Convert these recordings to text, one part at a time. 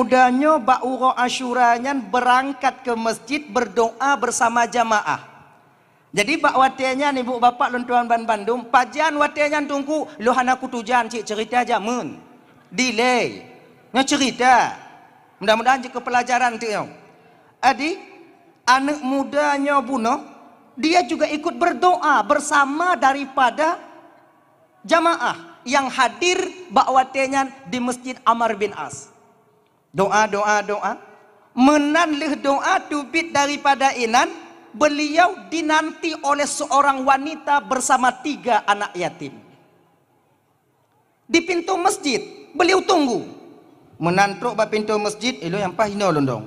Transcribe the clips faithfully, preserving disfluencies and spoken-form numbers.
Muda nyoe bak uroe Asyura nyan beurangkat keu masjid beurdoa beusama jamaah. Jadi bak watée nyan, ibu bapak lôn tuan ban bandum, pajan watée nyan Teungku, lôn hana kutujan cit, ceurita jameun. Dilée. Nyoe ceurita. Mudah-mudahan jeuet keu peulajaran teuk nyoe. Jadi, aneuëk muda nyoe bunoe, dia juga ikut berdoa bersama daripada jamaah yang hadir bak watée nyan di Masjid Amr bin As. Doa, doa, doa. Meunan lheueh doa teubiet daripada inan, beliau dinanti oleh seorang wanita bersama tiga anak yatim. Di pintu masjid, beliau tunggu. Meunan trok bak pintu masjid, ilôn nyang paih inoe lôn dong.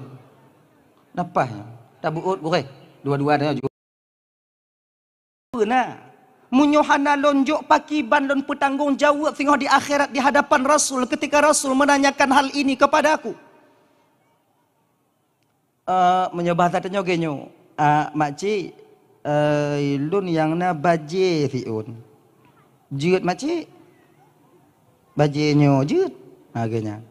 Napa nyoe? Tabeuôt gurée. Dua-dua tanyoe juga. Peue na? Meunyoe hana lôn jok, pakriban lôn peutanggong jaweueb singoh di akhirat di hadapan Rasul ketika Rasul menanyakan hal ini kepada aku? Eh, meunyoe bahasa tanyoe geuh nyoe, ah, makcik, eh, lôn nyang na bajée siôn. Jeuet makcik? Bajée nyoe jeuet. Ha, geuh nyan.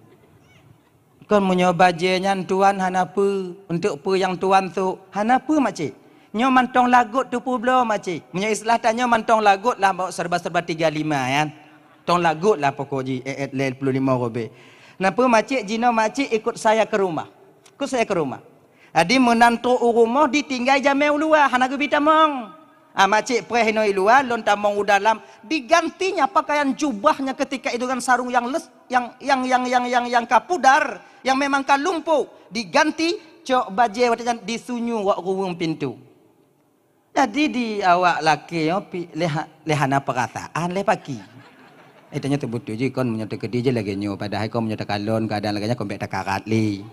Kon meunyoe bajée nyan tuan hana peue, eunteuk peue nyang tuan sôk, hana peue makcik. Nyoe mantong lagot teupeubloe makcik. Meunyoe istilah tanyoe mantong lagot lah, bawa serba-serba tiga lima nyan. Tong lagot lah pokok jih, eh, eh, lhèe ploh limong rubèe. Napa makcik, jinoe makcik ikut saya ke rumah. Ikut saya ke rumah. Jadi meunan trok u rumoh ditinggai jamèe u luwa, hana geubi tamong. Ah, makcik preh inoe i luwa, lôn tamong u dalam, digantinya pakaian jubahnya ketika itu dengan sarung yang les, yang, yang ka pudar, yang memang ka lumpuh, diganti cok bajèe watèe nyan disunyueng wak ruweueng pintoe. Jadi di awak lakèe nyoe pi-, lé ha-, lé hana peurasaan lé paki. Eh, tanyoe teubeutôi jih kon meunyoe teukeudi jih lagèe nyoe, padahai kon meunyoe takalon keuadaan lagèe nyan kon bèk takarat lé.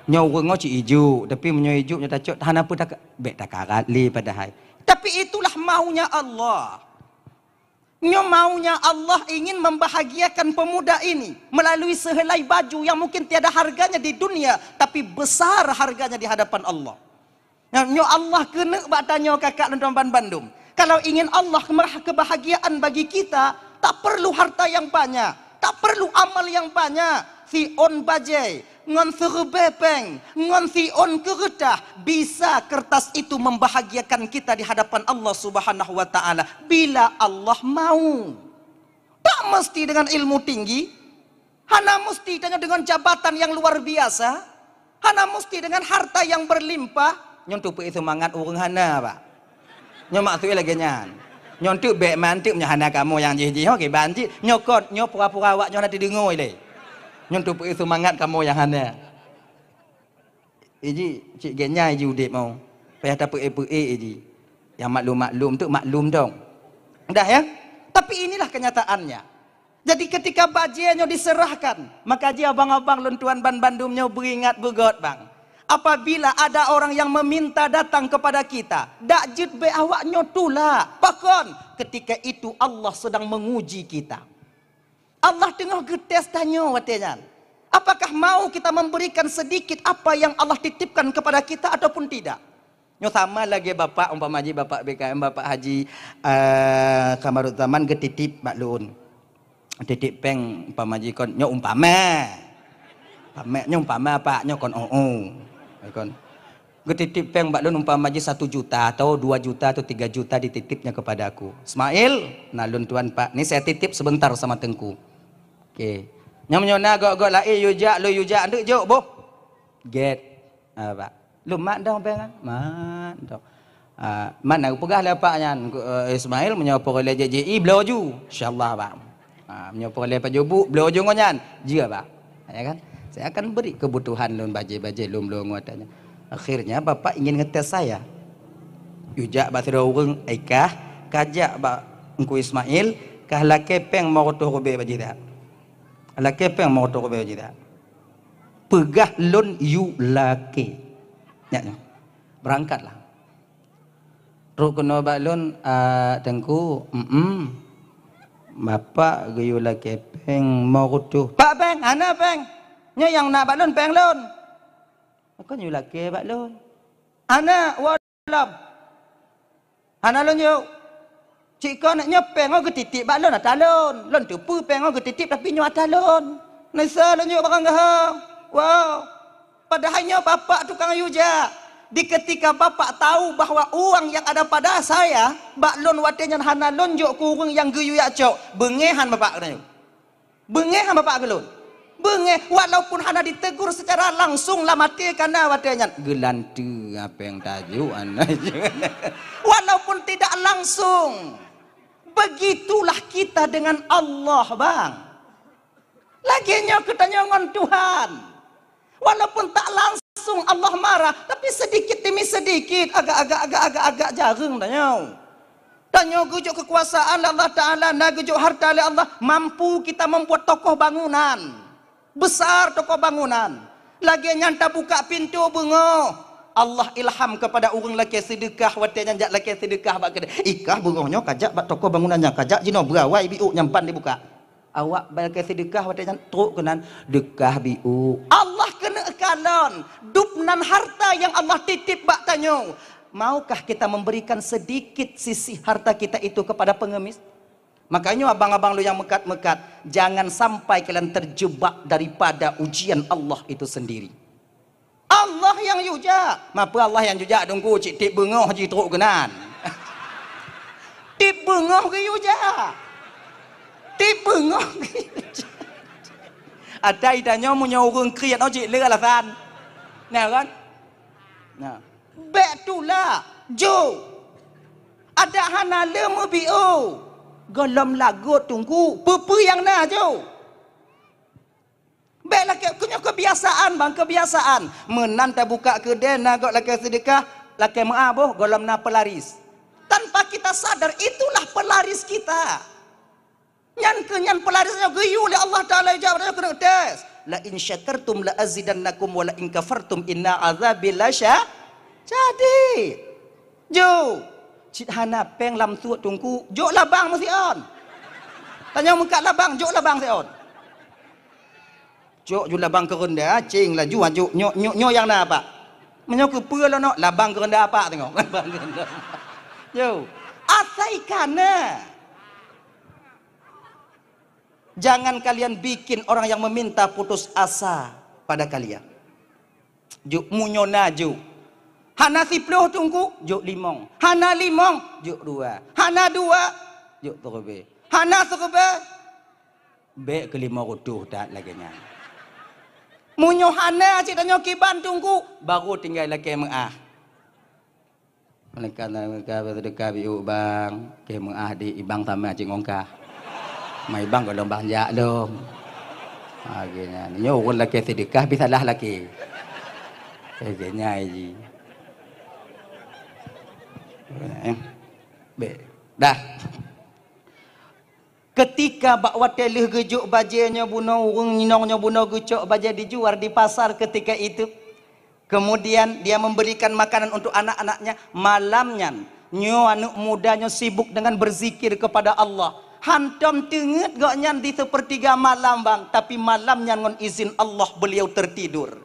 Nyoe ureueng nyoe cit ijuk, tapi meunyoe ijuk nyoe tacok hana peue taka-, bèk takarat lé padahai. Tapi itulah maunya Allah. Nyoe maunya Allah ingin membahagiakan pemuda ini melalui sehelai baju yang mungkin tiada harganya di dunia, tapi besar harganya di hadapan Allah. Nyoe, nyoe Allah keuneuk bak tanyoe kakak lôn tuan ban bandum. Kalau ingin Allah merah kebahagiaan bagi kita, tak perlu harta yang banyak, tak perlu amal yang banyak. Siôn bajèe, ngon siribèe pèng, ngon siôn keureutah, bisa kertas itu membahagiakan kita di hadapan Allah Subhanahu wa Ta'ala bila Allah mau. Tak mesti dengan ilmu tinggi, hana mesti tanyoe dengan jabatan yang luar biasa, hana mesti dengan harta yang berlimpah. Nyoe teupeue seumangat ureueng hana, Pak. Nyoe maksud lagèe nyan. Nyoe teuk bèk manteuk meunyoe hana kamoe nyang jih-jih, ho, kiban cit. Nyoe kon, nyoe pura-pura awak nyoe hana teudeungoe lé. Nyoe teupeue seumangat kamoe nyang hana. Iji, cit gèt nyan iji udép mau. Payah tapeuék-peuék iji. Nyang maklum-maklum teuk maklum dong. Dah ya? Tapi inilah kenyataannya. Jadi ketika bajèe nyoe diserahkan, maka ji abang-abang lôn tuan ban bandum nyoe beuingat beugöt bang. Apabila ada orang yang meminta datang kepada kita, dak jeuet bèk awak nyoe tulak. Pakon? Ketika itu Allah sedang menguji kita. Allah teungoh geutés tanyoe watèe nyan. Apakah mau kita memberikan sedikit apa yang Allah titipkan kepada kita ataupun tidak? Nyoe sama lagèe bapak, umpama jih bapak B K M, bapak Haji, eh, Kamaruzzaman geutitip bak lôn. Titip pèng umpama jih kon, nyoe umpama. Umpama, nyoe umpama, Pak, nyoe kon, oh, oh. Kon. Geutitip pèng bak lôn umpama jih satu juta atau dua juta atau tiga juta dititipnya kepada aku. Ismail, na lôn tuan Pak, ni saya titip sebentar sama Teungku. Oke. Nyoe meunyoe na göt-göt laén yue jak, lôn yue jak, eunteuk jok boh. Gèt. Ah, Pak. Lôn mat dong pèng ah. Mat dong. Ah, mat na geupeugah lé Pak nyan, eh, Ismail meunyoe peureulèe J J I bloe ju. Insyaallah, Pak. Ha, meunyoe peureulèe pajoh buet, bloe ju ngon nyan, jeuet, Pak. Ya kan? Saya akan beri kebutuhan lôn bajèe-bajèe lôn bloe ngon ata nyan. Akhirnya bapak ingin ngetes saya. Yue jak bak sidroe ureueng, "Ai kah, kajak bak Teungku Ismail, kah lakèe pèng lhèe reutôh rubèe bak jih that. Lakèe pèng lhèe reutôh rubèe bak jih that." Peugah lôn yue lakèe. Nyak nyoe. Berangkatlah. Trok keunoe bak lôn, "Ah, Teungku, em, bapak geuyue lakèe pèng lhèe reutôh." "Pak pèng, hana pèng. Nyoe nyang na bak lôn pèng lôn." "Kon yue lakèe bak lôn." "Hana, woe lom. Hana lôn yue. Cit kon nyoe pèng nyoe geutitip bak lôn ata lôn. Lôn teupeue pèng nyoe geutitip tapi nyoe ata lôn. Nisa lôn yue barang gaha." Padahai nyoe bapak tukang yue jak. Di ketika bapak tahu bahwa uang yang ada pada saya, bak lôn watée nyan hana lôn jok keu ureuëng nyang geuyue jak cok, beungéh han bapak keunoe. Beungéh han bapak keu lôn. Beungéh, walaupun hana ditegur secara langsung lam até ka na watée nyan. Geulanteue apéng tajok aneuk. Walaupun tidak langsung. Begitulah kita dengan Allah, bang. Lagée nyoe keu tanyoe ngon Tuhan. Walaupun tak langsung Allah marah, tapi sedikit demi sedikit, agak-agak, agak-agak, agak jareueng tanyoe. Tanyoe geujok kekuasaan lé Allah Ta'ala, na geujok harta lé Allah, mampu kita membuat tokoh bangunan. Besar tokoh bangunan. Lagée nyan tabuka pintoe beungoh. Allah ilham kepada ureuëng lakée seudeukah watée nyan jak lakée seudeukah bak keudée. Ikah beungoh nyoe kajak bak tokoh bangunan nyan, kajak jinoe beuawai biuk nyang ban dibuka. Awak bak lakée seudeukah watée nyan trok keunan deukah biuk. Allah keuneuk kalon dub nan harta nyang Allah titip bak tanyoe. Maukah kita memberikan sedikit sisi harta kita itu kepada pengemis? Makanya abang-abang lôn nyang meukat-meukat, jangan sampai kalian terjebak daripada ujian Allah itu sendiri. Allah nyang yue jak. Mapa Allah nyang yue jak, Teungku? Cit tieb beungoh jitrok keunan. Tieb beungoh geuyue jak. Tieb beungoh geuyue jak. Ata itanyoe meunyoe ureuëng kriet nyoe cit le alasan. Nah kan? Nah. Bék tulak, jok. Adak hana le meubiôh. Gohlom lagot, Teungku, peue-peue nyang na, jok. Bék lakée, keu nyoe kebiasaan, bang, kebiasaan. Meunan tabuka keudée na gob lakée seudeukah, lakée meuah boh, gohlom na pelaris. Tanpa kita sadar, itulah pelaris kita. Nyan keuh nyan pelaris nyoe geuyue lé Allah Ta'ala, ijak tanyoe keuneuk tes. "La in syakartum la azidannakum wa la in kafartum inna azabi lasya-, jadi. Jok, cit hana péng lam suet, Teungku, jok labang meusiôn. Tanyoe meukat labang, jok labang siôn." Cok ju labang keureunda, cing laju, jok, nyoe, nyoe, nyoe nyang na, Pak. Meunyoe keupeue lôn nyoe, labang keureunda, Pak, teungoh. Labang keureunda. Yo, asai ka na. Jangan kalian bikin orang yang meminta putus asa pada kalian. Jok meunyoe na jok. Hana siploh, Teungku, jok limong. Hana limong, jok dua. Hana dua, jok siribèe. Hana siribèe, bék keu limong reutôh that lagèe nyan. Meunyoe hana cit tanyoe kiban, Teungku, baru tinggai lakèe meu'ah. Malaikat, malaikat, seudeukah biôk bang, kèe meu'ah di ibang sama cit ngon kah. Ma ibang gohlom bang jak lom. Ha, lagèe nyan. Nyoe ureueng lakèe seudeukah, bi salah lakèe. Lagèe nyan jih. Eh, bèk. Dah. Ketika bak watèe lheueh geujok bajèe nyoe bunoe, ureueng inong nyoe bunoe geucok bajèe dijual di pasar ketika itu. Kemudian dia memberikan makanan untuk anak-anaknya. Malam nyan, nyoe aneuk muda nyoe sibuk dengan berzikir kepada Allah. Hantom teungeut gobnyan di sepertiga malam, bang, tapi malam nyan ngon izin Allah beliau tertidur.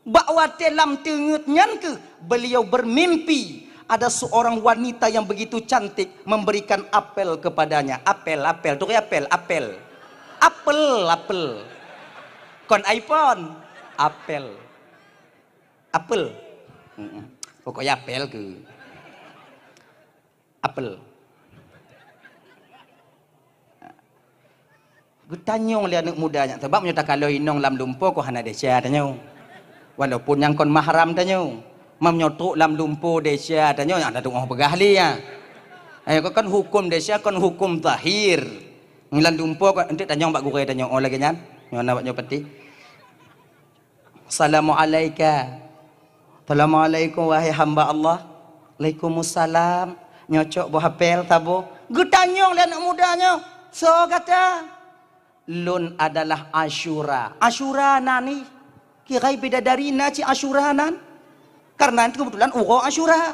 Bak watèe lam teungeut nyan keuh beliau bermimpi ada seorang wanita yang begitu cantik memberikan apel kepadanya. Apel, apel, turi apel, apel. Apel, apel. Kon iPhone, apel. Apel. Heeh. Pokoknya apel keuh. Apel. Geutanyong lé aneuk muda nyan, sabab meunyoe takalon inong lam lumpoe kon hana desya tanyoe. Walaupun nyang kon mahram tanyoe. Meunyoe trok lam lumpoe desya tanyoe, nyang tateungoh peugah lé nyan. Eh, kon huköm desya, kon huköm zahir. Lam lumpoe kon, enteuk tanyong bak gurèe tanyoe, oh, lagèe nyan. Nyoe na bak nyoe peuti. Assalamualaika. Assalamualaikum, wahai hamba Allah. Alaikumussalam. Nyoe cok boh apel saboh. Geutanyong lé aneuk muda nyoe, "Soe gata?" "Lôn adalah Asyura." "Asyura na nih? Kirai bidadari na cit Asyura nan?" Karena itu kebetulan uroe Asyura.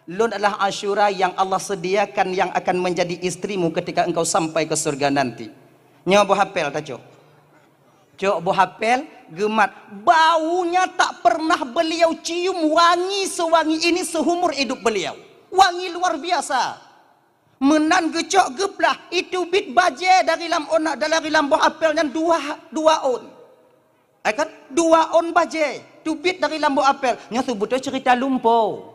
"Lôn adalah Asyura yang Allah sediakan yang akan menjadi istrimu ketika engkau sampai ke surga nanti." Nyoe boh apel tacok. Cok boh apel, geumat. Baunya tak pernah beliau cium wangi sewangi ini seumur hidup beliau. Wangi luar biasa. Meunan geucok geuplah, itu bit bajèe dari lam ona-, dari lam boh apel nyan dua, dua ôn. Eh kan? Dua ôn bajée teubiet dari lambok apel. Nyoe seubeutôi ceurita lumpo.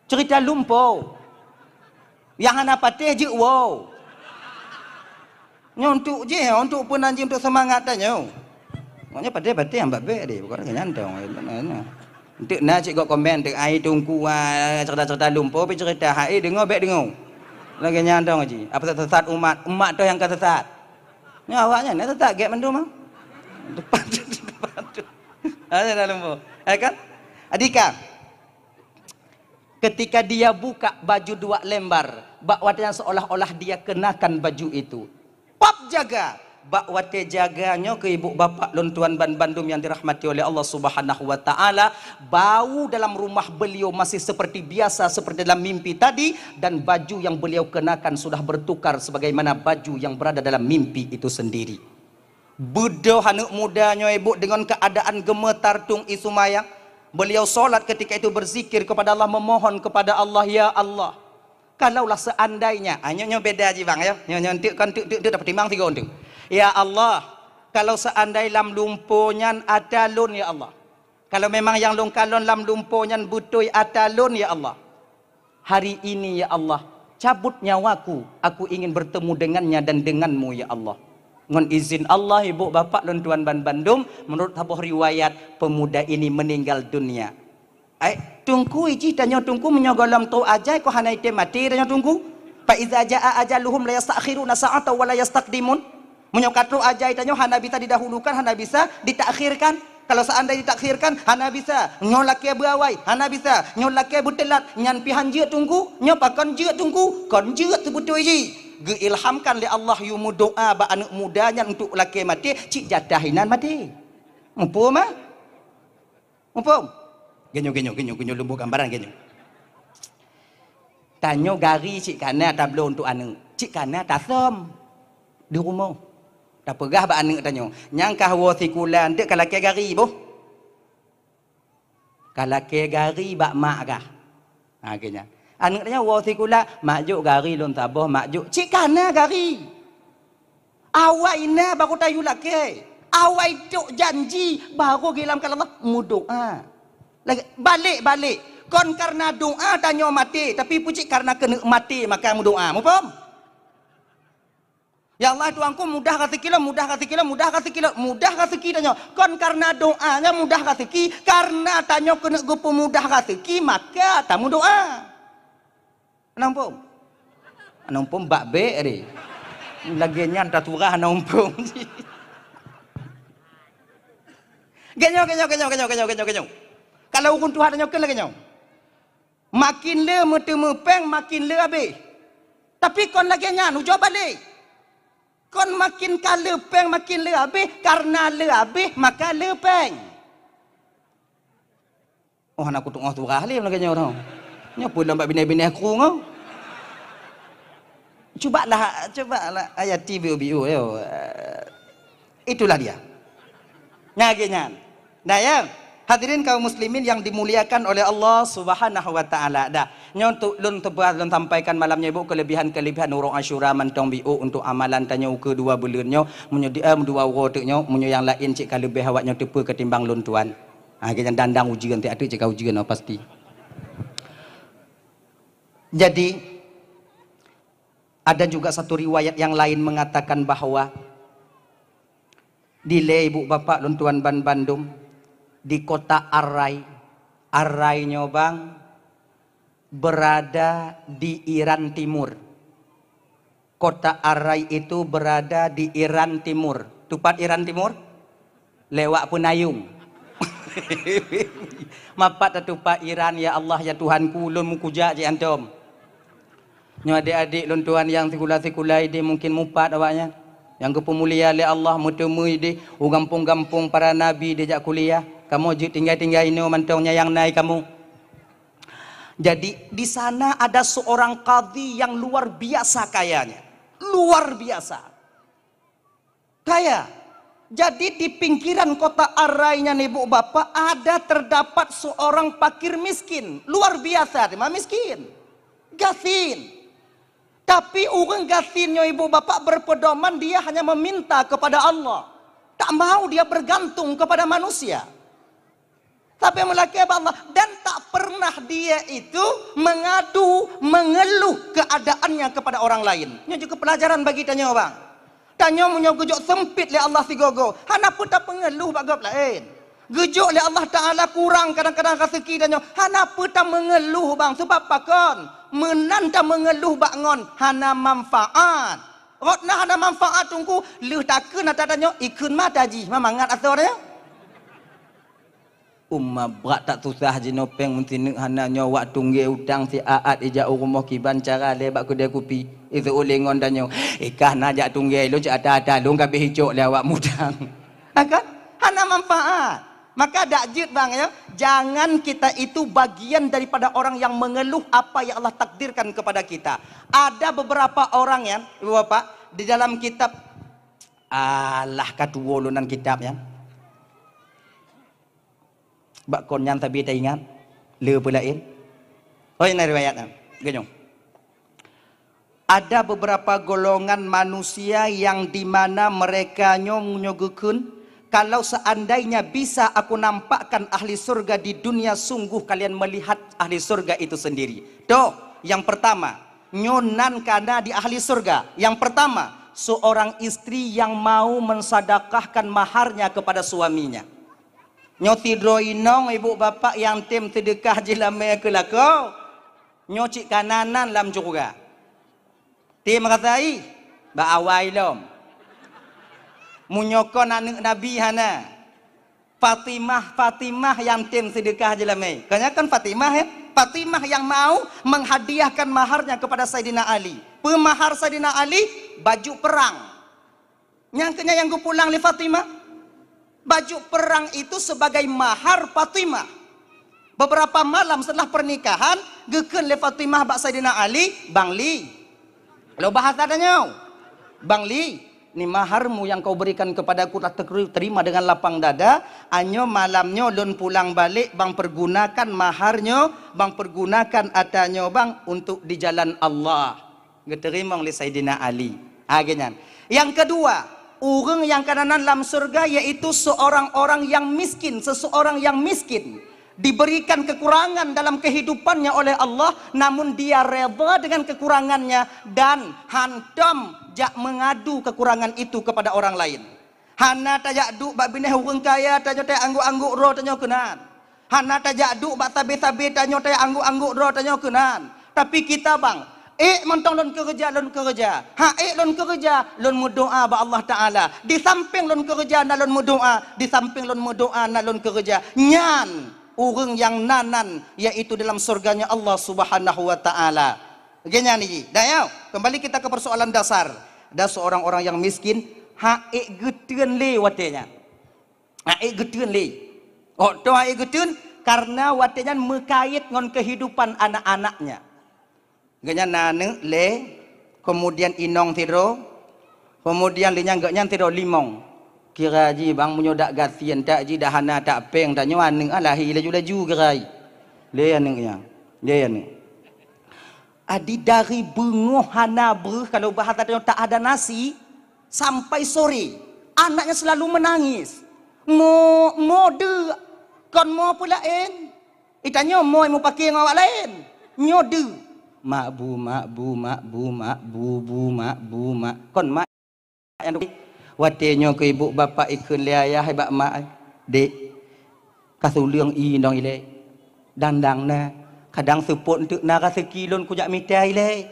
Ceurita lumpo. Nyang hana patéh jeuet woe. Nyoe untuk jih, untuk peunan jih, untuk seumangat tanyoe. Maknanya patéh-patéh nyang babék deh, bukan nyantong. Untuk na cit gok komen, untuk ai tungku, ah, ceurita-ceurita lumpo, pi ceurita hai deungoe bék deungoe. Lagée nyantong ji. Apa sesat umat, umat tu nyang ka sesat. Nyoe awaknyan na teutap gét mandum, ah. Depan tu, depan tu. Ada dalam bu. Eh kan? Adika, ketika dia buka baju dua lembar, bak watée nyan seolah-olah dia kenakan baju itu. Pap jaga, bak watée jaga nyoe keu ibu bapak lôn tuan ban bandum yang dirahmati oleh Allah Subhanahu wa Ta'ala, bau dalam rumah beliau masih seperti biasa, seperti dalam mimpi tadi, dan baju yang beliau kenakan sudah bertukar sebagaimana baju yang berada dalam mimpi itu sendiri. Beudôh aneuk muda nyoe ibu dengan keadaan gemetar tung i sumaya. Beliau solat ketika itu berzikir kepada Allah, memohon kepada Allah, "Ya Allah, kalaulah seandainya," ah, nyoe, nyoe beda ji bang ya. Nyoe, nyoe enteuk kan enteuk, enteuk, enteuk, tapeutimang sigoe enteuk. "Ya Allah, kalau seandai lam lumpo nyan ata lôn ya Allah." Kalau memang nyang lôn kalon lam lumpo nyan beutôi ata lôn, ya Allah. Hari ini, ya Allah, cabut nyawaku, aku ingin bertemu dengannya dan denganmu, ya Allah. Ngon izin Allah, ibu bapak lôn tuan ban bandum, menurut saboh riwayat, pemuda ini meninggal dunia. Ai, tungku iji tanyoe tungku meunyoe gohlom trok ajai ko hana item maté tanyoe tungku. Fa iza jaa ajaluhum la yastakhiruna sa'atan wa la yastaqdimun. Meunyoe ka trok ajai tanyoe hana bisa didahulukan, hana bisa ditakhirkan. Kalau seandai ditakhirkan, hana bisa. Nyoe lakée beuawai, hana bisa. Nyoe lakée beuteulat, nyan pih han jeuet tungku. Nyoe pakon jeuet tungku, kon jeuet seubeutôi jih. Geuilhamkan lé Allah yue meudoá bak aneuk muda nyan untuk lakée maté, cit jatah inan maté. Muphom, ah? Muphom? Geunyoe, geunyoe, geunyoe, geunyoe lôn boh gambaran geunyoe. Tanyoe gari cit kana tabloe untuk aneuk, cit kana tasöm di rumoh. Tapeugah bak aneuk tanyoe, "Nyang kah woe sikula, eunteuk ka lakée gari boh? Ka lakée gari bak mak kah?" Ha, geunyan. Aneuk tanyoe woe sikula, "Mak jok gari lôn saboh, mak jok." Cit kana gari. Awai na baru tayue lakée. Awai trok janji baru geuilhamkan Allah meudoá. Lagée, balek-balek. Kon kareuna doá tanyoe maté, tapi pucit kareuna keuneuk maté maka meudoá. Muphom? Ya Allah, Tuhanku, mudah raseuki lôn, mudah raseuki lôn, mudah raseuki lôn, mudah raseuki tanyoe. Kon kareuna doá nyan mudah raseuki, kareuna tanyoe keuneuk geupeumudah raseuki, maka tameudoá. Hana muphom? Hana muphom bak bék deh. Lagée nyan taturah hana muphom. Geunyoe, geunyoe, geunyoe. Kalau ureuëng tuha tanyoe kheun lagée nyoe. Makin le meuteumé péng, makin le habéh. Tapi kon lagée nyan, ujoe balek. Kon makin ka le péng, makin le habéh, kareuna le habéh, maka le péng. Oh, hana kutu'oh surah lé lagée nyoe. Nyoe peue lom bak binéh-binéh krueng, oh. Cubalah, cubalah ayat T V O B O, yo. Eh, itulah dia. Nah, lagée nyan. Nah, ya. Hadirin kaum muslimin yang dimuliakan oleh Allah Subhanahu wa Ta'ala. Dah, nyoe untuk lôn teuba-, lôn sampaikan malam nyoe, Bu, kelebihan-kelebihan uroe Asyura mantong biôk untuk amalan tanyoe keudua buleuen nyoe. Meunyoe di, eh, dua uroe teuk nyoe, meunyoe nyang laén cit ka leubeh awak nyoe teupeue ketimbang lôn tuan. Ha, geuh nyan dandang ujeuen, tieb-tieb cit ka ujeuen, oh, pasti. Jadi, ada juga satu riwayat yang lain mengatakan bahwa dilée ibu bapak lôn tuan ban bandum di kota Arai. Arai nyoe bang berada di Iran Timur. Kota Arai itu berada di Iran Timur. Tupat Iran Timur? Lewat Peunayong. Mapat tatupat Iran, ya Allah, ya Tuhanku, ulôn meukujak cit antom. Nyoe adék-adék lôn tuan nyang sikula-sikula idéh mungkin mupat awaknyan. Nyang geupeumulia lé Allah, meuteumé idéh u gampông-gampông para nabi dijak kuliah. Kamoe jeuet tinggai-tinggai inoe mantong nyang na i kamoe. Jadi, di sana ada seorang kadhi yang luar biasa kayanya. Luar biasa kaya. Jadi, di pinggiran kota Arai nyan, ibu bapak, ada terdapat seorang fakir miskin. Luar biasa, teuma miskin. Gasien. Tapi ureuëng gasien nyoe, ibu bapak, berpedoman dia hanya meminta kepada Allah. Tak mau dia bergantung kepada manusia. Tapi meulakée bak Allah, dan tak pernah dia itu mengadu, mengeluh keadaannya kepada orang lain. Nyoe juga pelajaran bagi tanyoe, bang. Tanyoe meunyoe geujok sempit lé Allah sigoe-goe, hana peue tapeungeuluh bak gob laén. Geujok lé Allah Taala kurang kadang-kadang raseuki tanyoe, hana peue tameungeuluh, bang. Sebab pakon? Meunan tameungeuluh bak ngon hana manfaat. Rot na hana manfaat, Teungku, lheueh takheun ata tanyoe, ikheun mata jih, ma mangat asoe tanyoe. Uma brat that susah jinoe péng meusineuk hana nyoe wak tunggée utang siat ijak u rumoh kiban cara lé bak keudée kupi. Iseuôt lé ngon tanyoe, "Eh, kah na jak tunggée lôn cit ata-ata lôn ka abéh icok lé awak mutang." Ha kan? Hana manfaat. Maka dak jeuet bang ya, jangan kita itu bagian daripada orang yang mengeluh apa yang Allah takdirkan kepada kita. Ada beberapa orang ya, Ibu Bapak, di dalam kitab, alah ka tuwo lôn nan kitab ya. Bak kon nyan sabe taingat, le peulaén. Oh, ini riwayat nyan. Geunyong. Ada beberapa golongan manusia yang di mana mereka nyoe nyoe geukheun, "Kalau seandainya bisa aku nampakkan ahli surga di dunia, sungguh kalian melihat ahli surga itu sendiri." Toh, yang pertama, nyoe nan kana di ahli surga. Yang pertama, seorang istri yang mau mensedekahkan maharnya kepada suaminya. Nyoe sidroe inong ibu bapak nyang tem seudeukah jih lamé keu lakoe, nyoe cit kana nan lam syeuruga. Tem rasa ih, bak awai lom. Meunyoe kon aneuk Nabi hana, Fatimah, Fatimah nyang tem seudeukah jih lamé. Kon nyan kan Fatimah, ya? Fatimah yang mau menghadiahkan maharnya kepada Saidina Ali. Peue mahar Saidina Ali? Baju perang. Nyang keu nyan nyang geupulang lé Fatimah. Baju perang itu sebagai mahar Fatimah. Beberapa malam setelah pernikahan, geukheun lé Fatimah bak Saidina Ali, "Bang Li, lo bahasa tanyoe, Bang Li, ni maharmu yang kau berikan kepadaku telah terima dengan lapang dada. Anyoe malam nyoe lôn pulang balek, bang pergunakan mahar nyoe, bang pergunakan ata nyoe bang untuk di jalan Allah." Geuteurimong lé Saidina Ali. Ha, geuh nyan. Yang kedua, ureuëng nyang kana nan lam syurga yaitu seorang-orang yang miskin, seseorang yang miskin. Diberikan kekurangan dalam kehidupannya oleh Allah, namun dia redha dengan kekurangannya dan hantom jak mengadu kekurangan itu kepada orang lain. Hana tajak duek bak binéh ureuëng kaya, tanyoe tajak angguk-angguk droe tanyoe keunan. Hana tajak duek bak sabe-sabe, tanyoe tajak angguk-angguk droe tanyoe keunan. Tapi kita bang, ék mantong lôn keureuja, lôn keureuja. Ha ék lôn keureuja, lôn meudoá bak Allah Taala. Di samping lôn keureuja na lôn meudoá, di samping lôn meudoá na lôn keureuja. Nyan ureuëng nyang na nan, yaitu dalam surganya Allah Subhanahu wa Taala. Lagée nyan jih. Dan ya, kembali kita ke persoalan dasar. Ada seorang orang yang miskin, ha ék geuteun lé watée nyan. Ha ék geuteun lé. Oh, toh ha ék geuteun, karena watée nyan meukait ngon kehidupan anak-anaknya. Geuhnyan na aneuk lé, kemudian inong sidroe, kemudian lé nyan geuhnyan sidroe limong. Kira jih bang meunyoe dak gasien tak jih dah hana tak péng tanyoe aneuk ah lahé laju-laju kira jih. Lé aneuk nyan. Lé aneuk. Adi dari beungoh hana breuh, kalau bahasa tanyoe tak ada nasi, sampai sore, anaknya selalu menangis. Mo, mo deuek, kon mo peulaén. Itanyoe mo mupakée ngon awak laén. Nyoe deuek. Mak bu, mak bu, mak bu, mak bu, bu, mak bu, mak. Kon mak. Watée nyoe keu ibu bapak ikheun lé ayah bak mak, "Dek, ka suleueng i nong ilée. Dang-dang na, kadang seupôt eunteuk na raseuki lôn kujak mita ilée."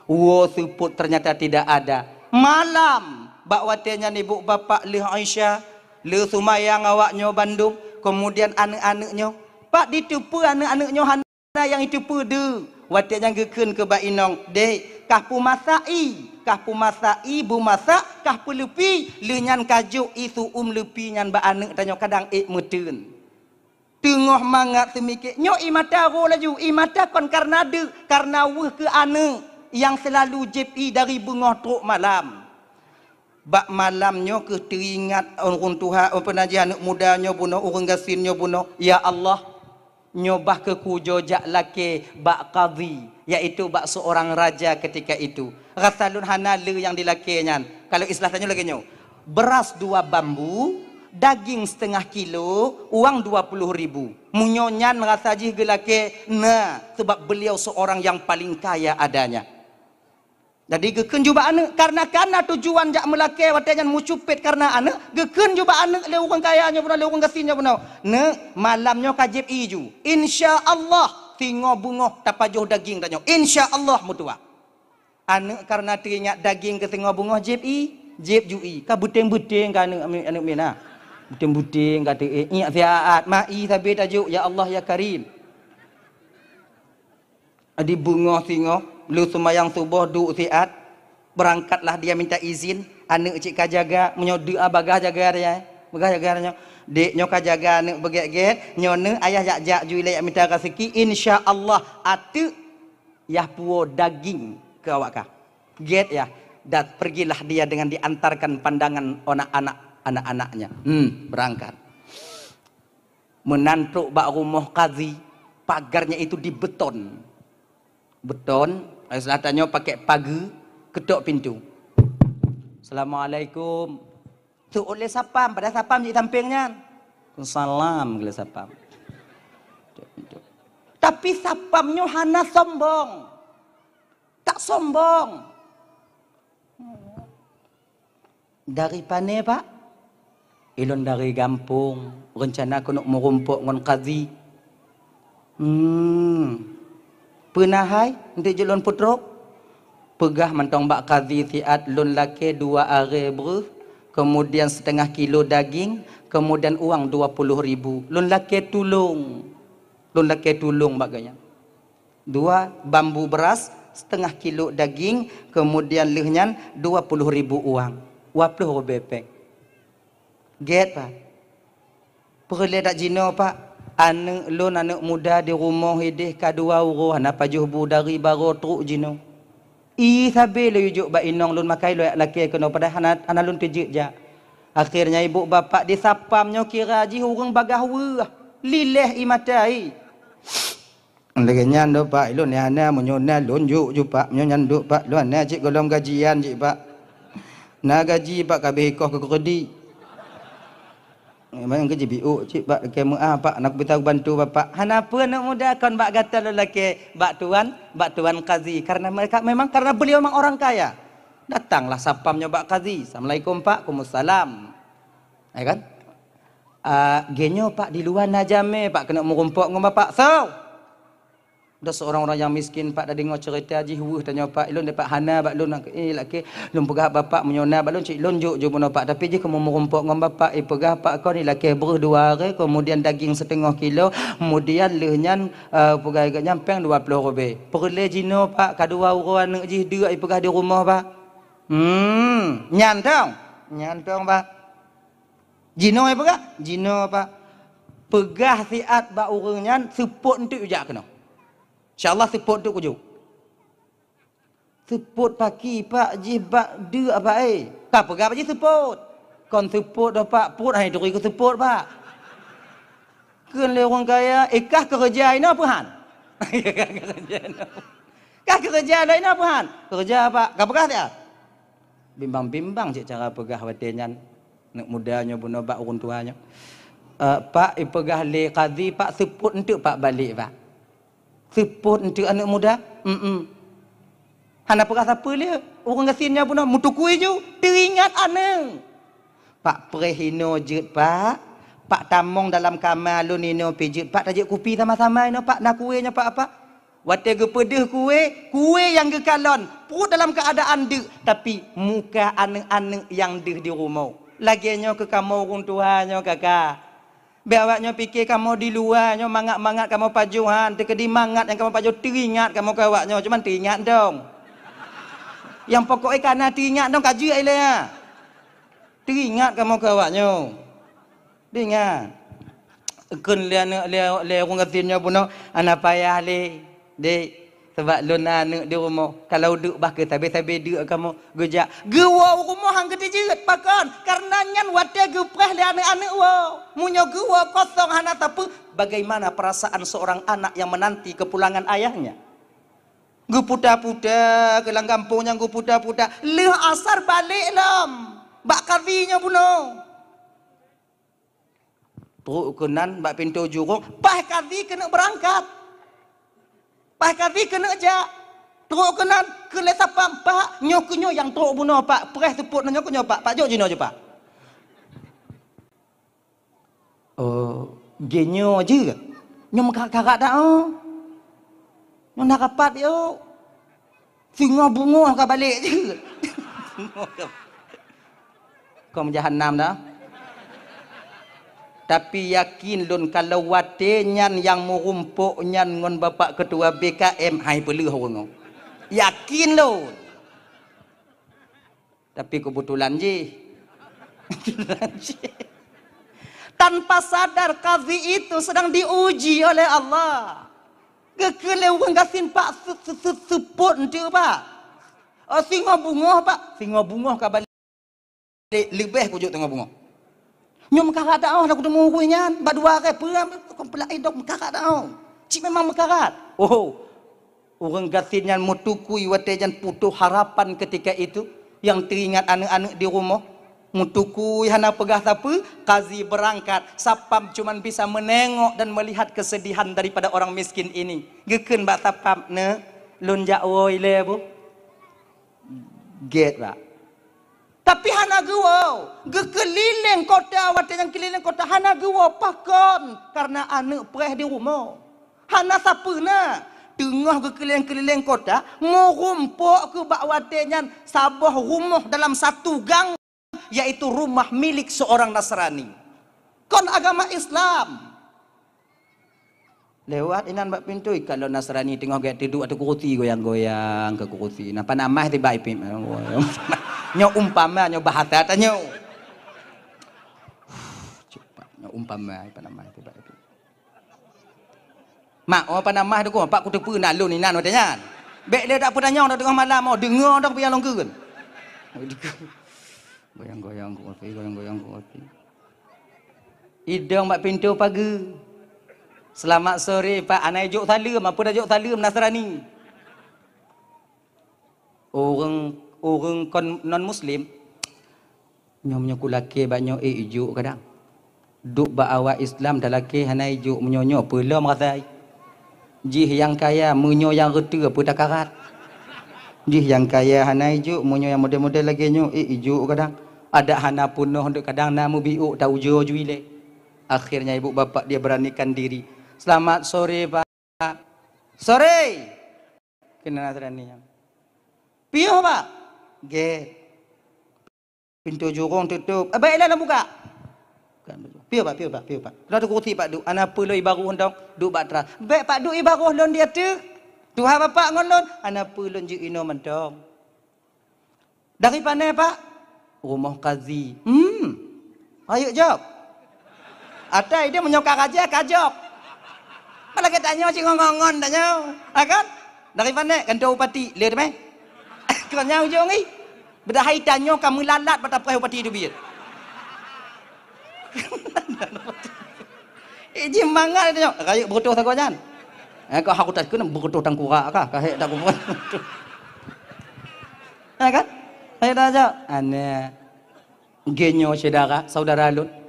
Woe seupôt ternyata tidak ada. Malam, bak watée nyan ibu bapak lheueh Isya, lheueh seumayang awak nyoe bandum, kemudian aneuk-aneuk nyoe. Pat diteupeue aneuk-aneuk nyoe hana nyang jiteupeue deuek. Watée nyan geukheun keu bak inong, "Dek, kah peumasak i, kah peumasak i, beumasak, kah peuleupi, lheueh nyan kajok i su'um leupi nyan bak aneuk tanyoe kadang ék meuteun." Teungoh mangat seumiké, nyoe i mata ro laju, i mata kon karna deuek, karna weueh keu aneuk nyang seulalu jieb i dari beungoh trok malam. Bak malam nyoe kheueh teuingat ureuëng tuha, peue nan jih aneuk muda nyoe bunoe, ureuëng gasien nyoe bunoe, "Ya Allah, nyoe bah keu kujok jak lakée bak kadhi, yaitu bak seorang raja ketika itu. Rasa lôn hana le nyang dilakée nyan." Kalau istilah tanyoe lagée nyoe, Beras dua bambu, daging setengah kilo, uang dua puluh ribu. Meunyoe nyan rasa jih geulakée, na, sebab beliau seorang yang paling kaya adanya. Jadi geukheun ju bak aneuëk, karena, karena tujuan jak meulakée watée nyan meucupet karena aneuëk, geukheun ju bak aneuëk lé ureuëng kaya nyoe bunoe, lé ureuëng gasien nyoe bunoe. Neuk, malam nyoe ka jieb ié ju. Insya Allah, singoh beungoh tapajoh daging tanyoe. Insya Allah meutuah. Aneuëk karena teuingat daging keu singoh beungoh jieb ié, jieb ju ié. Ka beuténg-beuténg ka aneuëk, aneuëk miet na. Beuténg-beuténg ka teuék, ié siat, ma ié sabe tajok, ya Allah ya Karim. Di beungoh singoh, lheueh seumayang suboh duek siat, beurangkatlah dia minta izin, aneuëk cit ka jaga, meunyoe deuek, ah, bagaih jaga dia, bagaih jaga dia nyoe. Dek nyoe ka jaga aneuëk beugét-gét, nyoe neuëk ayah jak-jak ju ilée jak minta raseuki, insya Allah ateuëk yah puwoe daging keu awak kah. Gét yah, dan pergilah dia dengan diantarkan pandangan anak-anak, anak-anaknya. Hmm, beurangkat. Meunan trok bak rumoh kazi, pagarnya itu dibeton. Beton, istilah tanyoe pakai pageue, ketok pintu. "Assalamualaikum." Teuôt lé sapam, padahai sapam di sampéng nyan. "Salam," geulé sapam. Tapi sapam nyoe hana sombong. Tak sombong. "Dari pane, Pak?" "Ilôn dari gampông, reuncana keuneuk meurumpok ngon kazi." "Hmm. Peue na hai, eunteuk jeuet lôn peutrok?" "Peugah mantong bak kazi siat lôn lakée dua arée breuh, keumudian seutengah kilo daging, keumudian uang dua puluh ribu. Lôn lakée tulông. Lôn lakée tulông bak geuhnyan." Dua bambu beras, setengah kilo daging, kemudian lheueh nyan dua puluh ribu uang, dua puluh ribée péng. Gét, Pak. Peureulée that jinoe, Pak. Aneuëk lôn, aneuëk muda di rumoh ideh ka dua uroe hana pajoh bu dari baroe trok jinoe. Ié sabe lôn jok bak inong lôn, makai lôn jak lakée keunoe, padahai hana, hana lôn teujeuet jak. Akhirnya ibu bapak di sapam nyoe kira jih ureuëng bagaih weueh, liléh ié mata ié. Lagée nyan do, Pak, ilôn hana, meunyoe na lôn jok ju, Pak. Meunyoe nyan duek, Pak, lôn hana cit gohlom gajian cit, Pak. Na gaji, Pak, kabeh ikoh keu kredit. Memang gaji biuk cit, Pak, lakée meuah, Pak, nak bisa bantu Bapak. Hana peue, aneuk muda, kon bak gata lôn lakée, bak tuan, bak tuan kazi. Karena mereka memang, karena beliau memang orang kaya. Datanglah sapam nyoe bak kazi. "Assalamualaikum, Pak." "Waalaikumsalam." Ya kan? "Ah, geuh nyoe, Pak, di luwa na jamé, Pak, keuneuk meurumpok ngon Bapak." "Soe?" "Ada seorang orang yang miskin, Pak, dah deungoe cerita jih weueh tanyoe, Pak. Ilôn, Pak, hana bak lôn, eh, lakée lôn peugah Bapak, meunyoe na bak lôn cit lôn jok ju bunoe, Pak. Tapi jih keuneuk meurumpok ngon Bapak, ipeugah, Pak, kon ilakée breuh dua arée, kemudian daging seutengah kilo, kemudian lheueh nyan, eh, peugah geuhnyan péng dua puluh ribée. Peureulée jinoe, Pak, ka dua uroe aneuk jih deuk ipeugah di rumoh, Pak." "Hmm, nyan tong." "Nyan tong, Pak." "Jinoe peugah?" "Jinoe, Pak." "Peugah siat bak ureuëng nyan, seupôt eunteuk jak keunoe. Insya Allah seupôt eunteuk kujok." "Seupôt paki, Pak, jih bak deuk, Pak, eh." "Ka peugah bak jih seupôt." "Kon seupôt doh, Pak, pôt hai turi keu seupôt, Pak." Kheun lé ureuëng kaya, "Eh, kah keureuja inoe peuhan?" Kah keureuja inoe peuhan? "Keureuja, Pak." "Ka peugah siat?" Bimbang-bimbang cit cara peugah watée nyan. Aneuk muda nyoe bunoe bak ureuëng tuha nyoe. "Eh, Pak, ipeugah lé kazi, Pak, seupôt eunteuk, Pak, balek, Pak." "Seupôt eunteuk, aneuk muda?" "Mm-mm." Hana peugah sapeue lé, ureuëng gasien nyan bunoe meutukui ju, teuingat aneuk. "Pak, preh inoe jeuet, Pak. Pak, tamong dalam kama lôn inoe pih jeuet, Pak, tajok kupi sama-sama inoe, Pak, na kue nyoe, Pak, Pak." Watée geupeudeuh kue, kue nyang geukalon, pruet dalam keuadaan deuk, tapi muka aneuk-aneuk nyang deuh di rumoh. Lagée nyoe keu kamoe ureuëng tuha nyoe, Kaka. Bék awak nyoe pike kamoe di luwa nyoe mangat-mangat kamoe pajoh han, teukeudi mangat nyang kamoe pajoh teuingat kamoe keu awak nyoe, cuman teuingat dong. Nyang pokok ié kana teuingat dong ka jeuet ilée nyan. Teuingat kamoe keu awak nyoe. Teuingat. Kheun lé aneuk lé, lé ureuëng gasien nyoe bunoe, "Hana payah lé, Dek." Sabab lôn na aneuk di rumoh, kalau deuk bah keu sabe-sabe deuk kamoe geujak. Geuwoe u rumoh han geuteujeuet, pakon? Karena nyan watée geupreh lé aneuk-aneuk woe. Meunyoe geuwoe kosong hana sapeue, bagaimana perasaan seorang anak yang menanti kepulangan ayahnya? Geuputa-puta keu lam gampông nyan, geuputa-puta, lheueh asar balek lom. Bak kadhi nyoe bunoe. Trok keunan bak pintoe jurông, paih kadhi keuneuk beurangkat. Paih kadhi keuneuk jak. Trok keunan keu lé sapam, "Pak, nyoe keuh nyoe nyang trok bunoe, Pak. Preh seupôt nyoe keuh nyoe, Pak. Pak jok jinoe jeh, Pak." Oh, geuh nyoe jeuet. Nyoe meukarat-karat dak, oh. Nyoe na rapat, yo. Singoh beungoh ka balek jeuet. Kong jahanam dah. Tapi yakin lôn kalau watée nyan nyang meurumpok nyan ngon Bapak Ketua B K M, hai peuleueh ureuëng nyoe. Yakin lôn. Tapi kebetulan jih. Kebetulan jih. Tanpa sadar kadhi itu sedang diuji oleh Allah. Geukheun lé ureuëng gasien, "Pak, se-, se-, se-, seupôt eunteuk, Pak." "Oh, singoh beungoh, Pak." Singoh beungoh ka balek, leubeh kujok singoh beungoh. Nyoe meukarat dak, oh, dak kuteumé ureuëng nyan, bak dua hari peue, kon peulai dok meukarat dak, oh. Cit memang meukarat. Oh, ureuëng gasien nyan meutukui watée nyan putoh harapan ketika itu, nyang teuingat aneuëk-aneuëk di rumoh. Meutukui hana peugah sapeue, kadhi beurangkat, sapam cuman bisa menengok dan melihat kesedihan daripada orang miskin ini. Geukheun bak sapam, "Neuk, lôn jak woe ilée, Bu." Gét, Pak. Tapi hana geuwoe, geukeulileng kota, watée nyang keulileng kota hana geuwoe, pakon? Karena aneuëk preh di rumoh. Hana sapeue na. Teungoh geukeulileng-keulileng kota, meurumpok keuh bak watée nyan saboh rumoh dalam satu gang, yaitu rumah milik seorang Nasrani. Kon agama Islam. Lewat inan bak pintoe, ka lôn Nasrani teungoh gét teuduek ateueh kurusi, goyang-goyang keu kurusi. Nah, panamah tiba ipim. Nyoe umpama, nyoe bahasa tanyoe. Cepat, nyoe umpama, panamah tiba ipim. Mak, oh, panamah tu, Pak, kuteupeue na lôn inan watée nyan. Bék lé dak peutanyong dak teungoh malam, oh, deungoe dong piang lôn keun. Goyang-goyang kurusi, goyang-goyang kurusi. Idong bak pintoe pageue. "Selamat sore, Pak." Hana ijok saleuem, apa dah jok saleuem Nasrani. Ureuëng, ureuëng kon non muslim, "Nyoe meunyoe kulakée bak nyoe, eh, ijok kadang. Duek bak awak Islam talakée hana ijok, meunyoe nyoe peue lom rasai." Jih nyang kaya, meunyoe nyang reuteuh peue takarat. Jih nyang kaya hana ijok, meunyoe nyang model-model lagée nyoe, eh, ijok kadang. Adak hana peunoh deuek kadang na meubiôk taujoe jui lé. Akhirnya ibu bapak dia beranikan diri. "Selamat sore, Pak." "Sore." Keunan Nasrani nyan. "Piôh, Pak?" "Gét." Pintoe jurông teutup. "Ah, baiklah, lôn buka." "Piôh, Pak, piôh, Pak, piôh, Pak." Lôn teukurusi Pak duek. "Hana peue lôn ibaroh dong, duek bak teras." "Bék Pak duek ibaroh lôn di ateueh. Tuha Bapak ngon lôn." "Hana peue lôn jeuet inoe mantong." "Dari pane, Pak?" "Rumoh kazi." "Hmm. Rayeuk jok." Atai dia meunyoe ka raja, ka jok. Malah geutanyoe cit ngon-ngon tanyoe. Ha kan? "Dari pane?" "Kantor bupati." "Lé teumé." Kon nyang ujong ih. Padahai tanyoe ka meulalat bak tapreh bupati teubiet. Eh, jih mangat tanyoe. Rayeuk beureutôh sagoe nyan. Eh, kau haku tak kena beureutôh tangkurak kah? Ka hék tak kubuat. Ha kan? Hék tak jok. Aneh. Geutanyoe syedara, saudara lôn.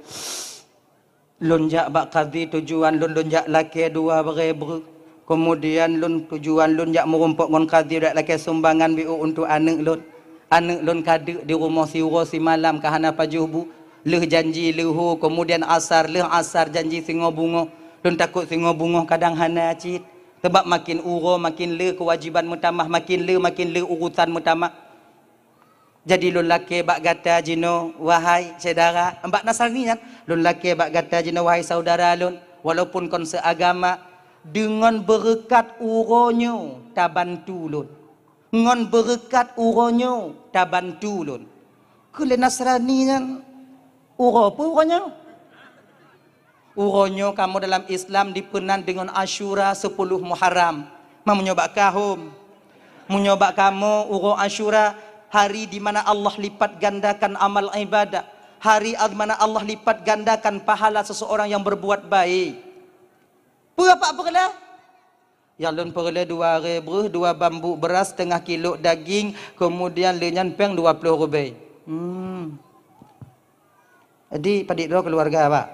Lôn jak bak kadhi tujuan lôn, lôn jak lakée dua barée breuh. Keumudian lôn tujuan lôn jak meurumpok ngon kadhi, jak lakée sumbangan biôh untuk aneuëk lôn. Aneuëk lôn ka deuk di rumoh siuroe simalam ka hana pajoh bu. Lheueh janji leuhô, keumudian asar, lheueh asar janji singoh beungoh. Lôn takot singoh beungoh kadang hana cit. Sabab makin uroe makin le keuwajiban meutamah, makin le makin le urusan meutamah. Jadi lôn lakée bak gata jinoe, wahai syedara, bak Nasrani nyan, lôn lakée bak gata jinoe, wahai saudara lôn, walaupun kon seuagama, deungon beureukat uroe nyoe tabantu lôn. Ngon beureukat uroe nyoe tabantu lôn. Keu lé Nasrani nyan, uroe peue uroe nyoe? Uroe nyoe kamoe dalam Islam dipeunan deungon Asyura sepuluh Muharram. Ma meunyoe bak kahom. Meunyoe bak kamoe uroe Asyura, hari di mana Allah lipat gandakan amal ibadah. Hari di mana Allah lipat gandakan pahala seseorang yang berbuat baik. Peue Pak peureulée? Nyang lôn peureulée dua rée breuh, dua bambu beuras, teungoh kilo daging, keumudian lé nyan péng dua ploh ribée. Hmm. Jadi padit droe keuluwarga, Pak.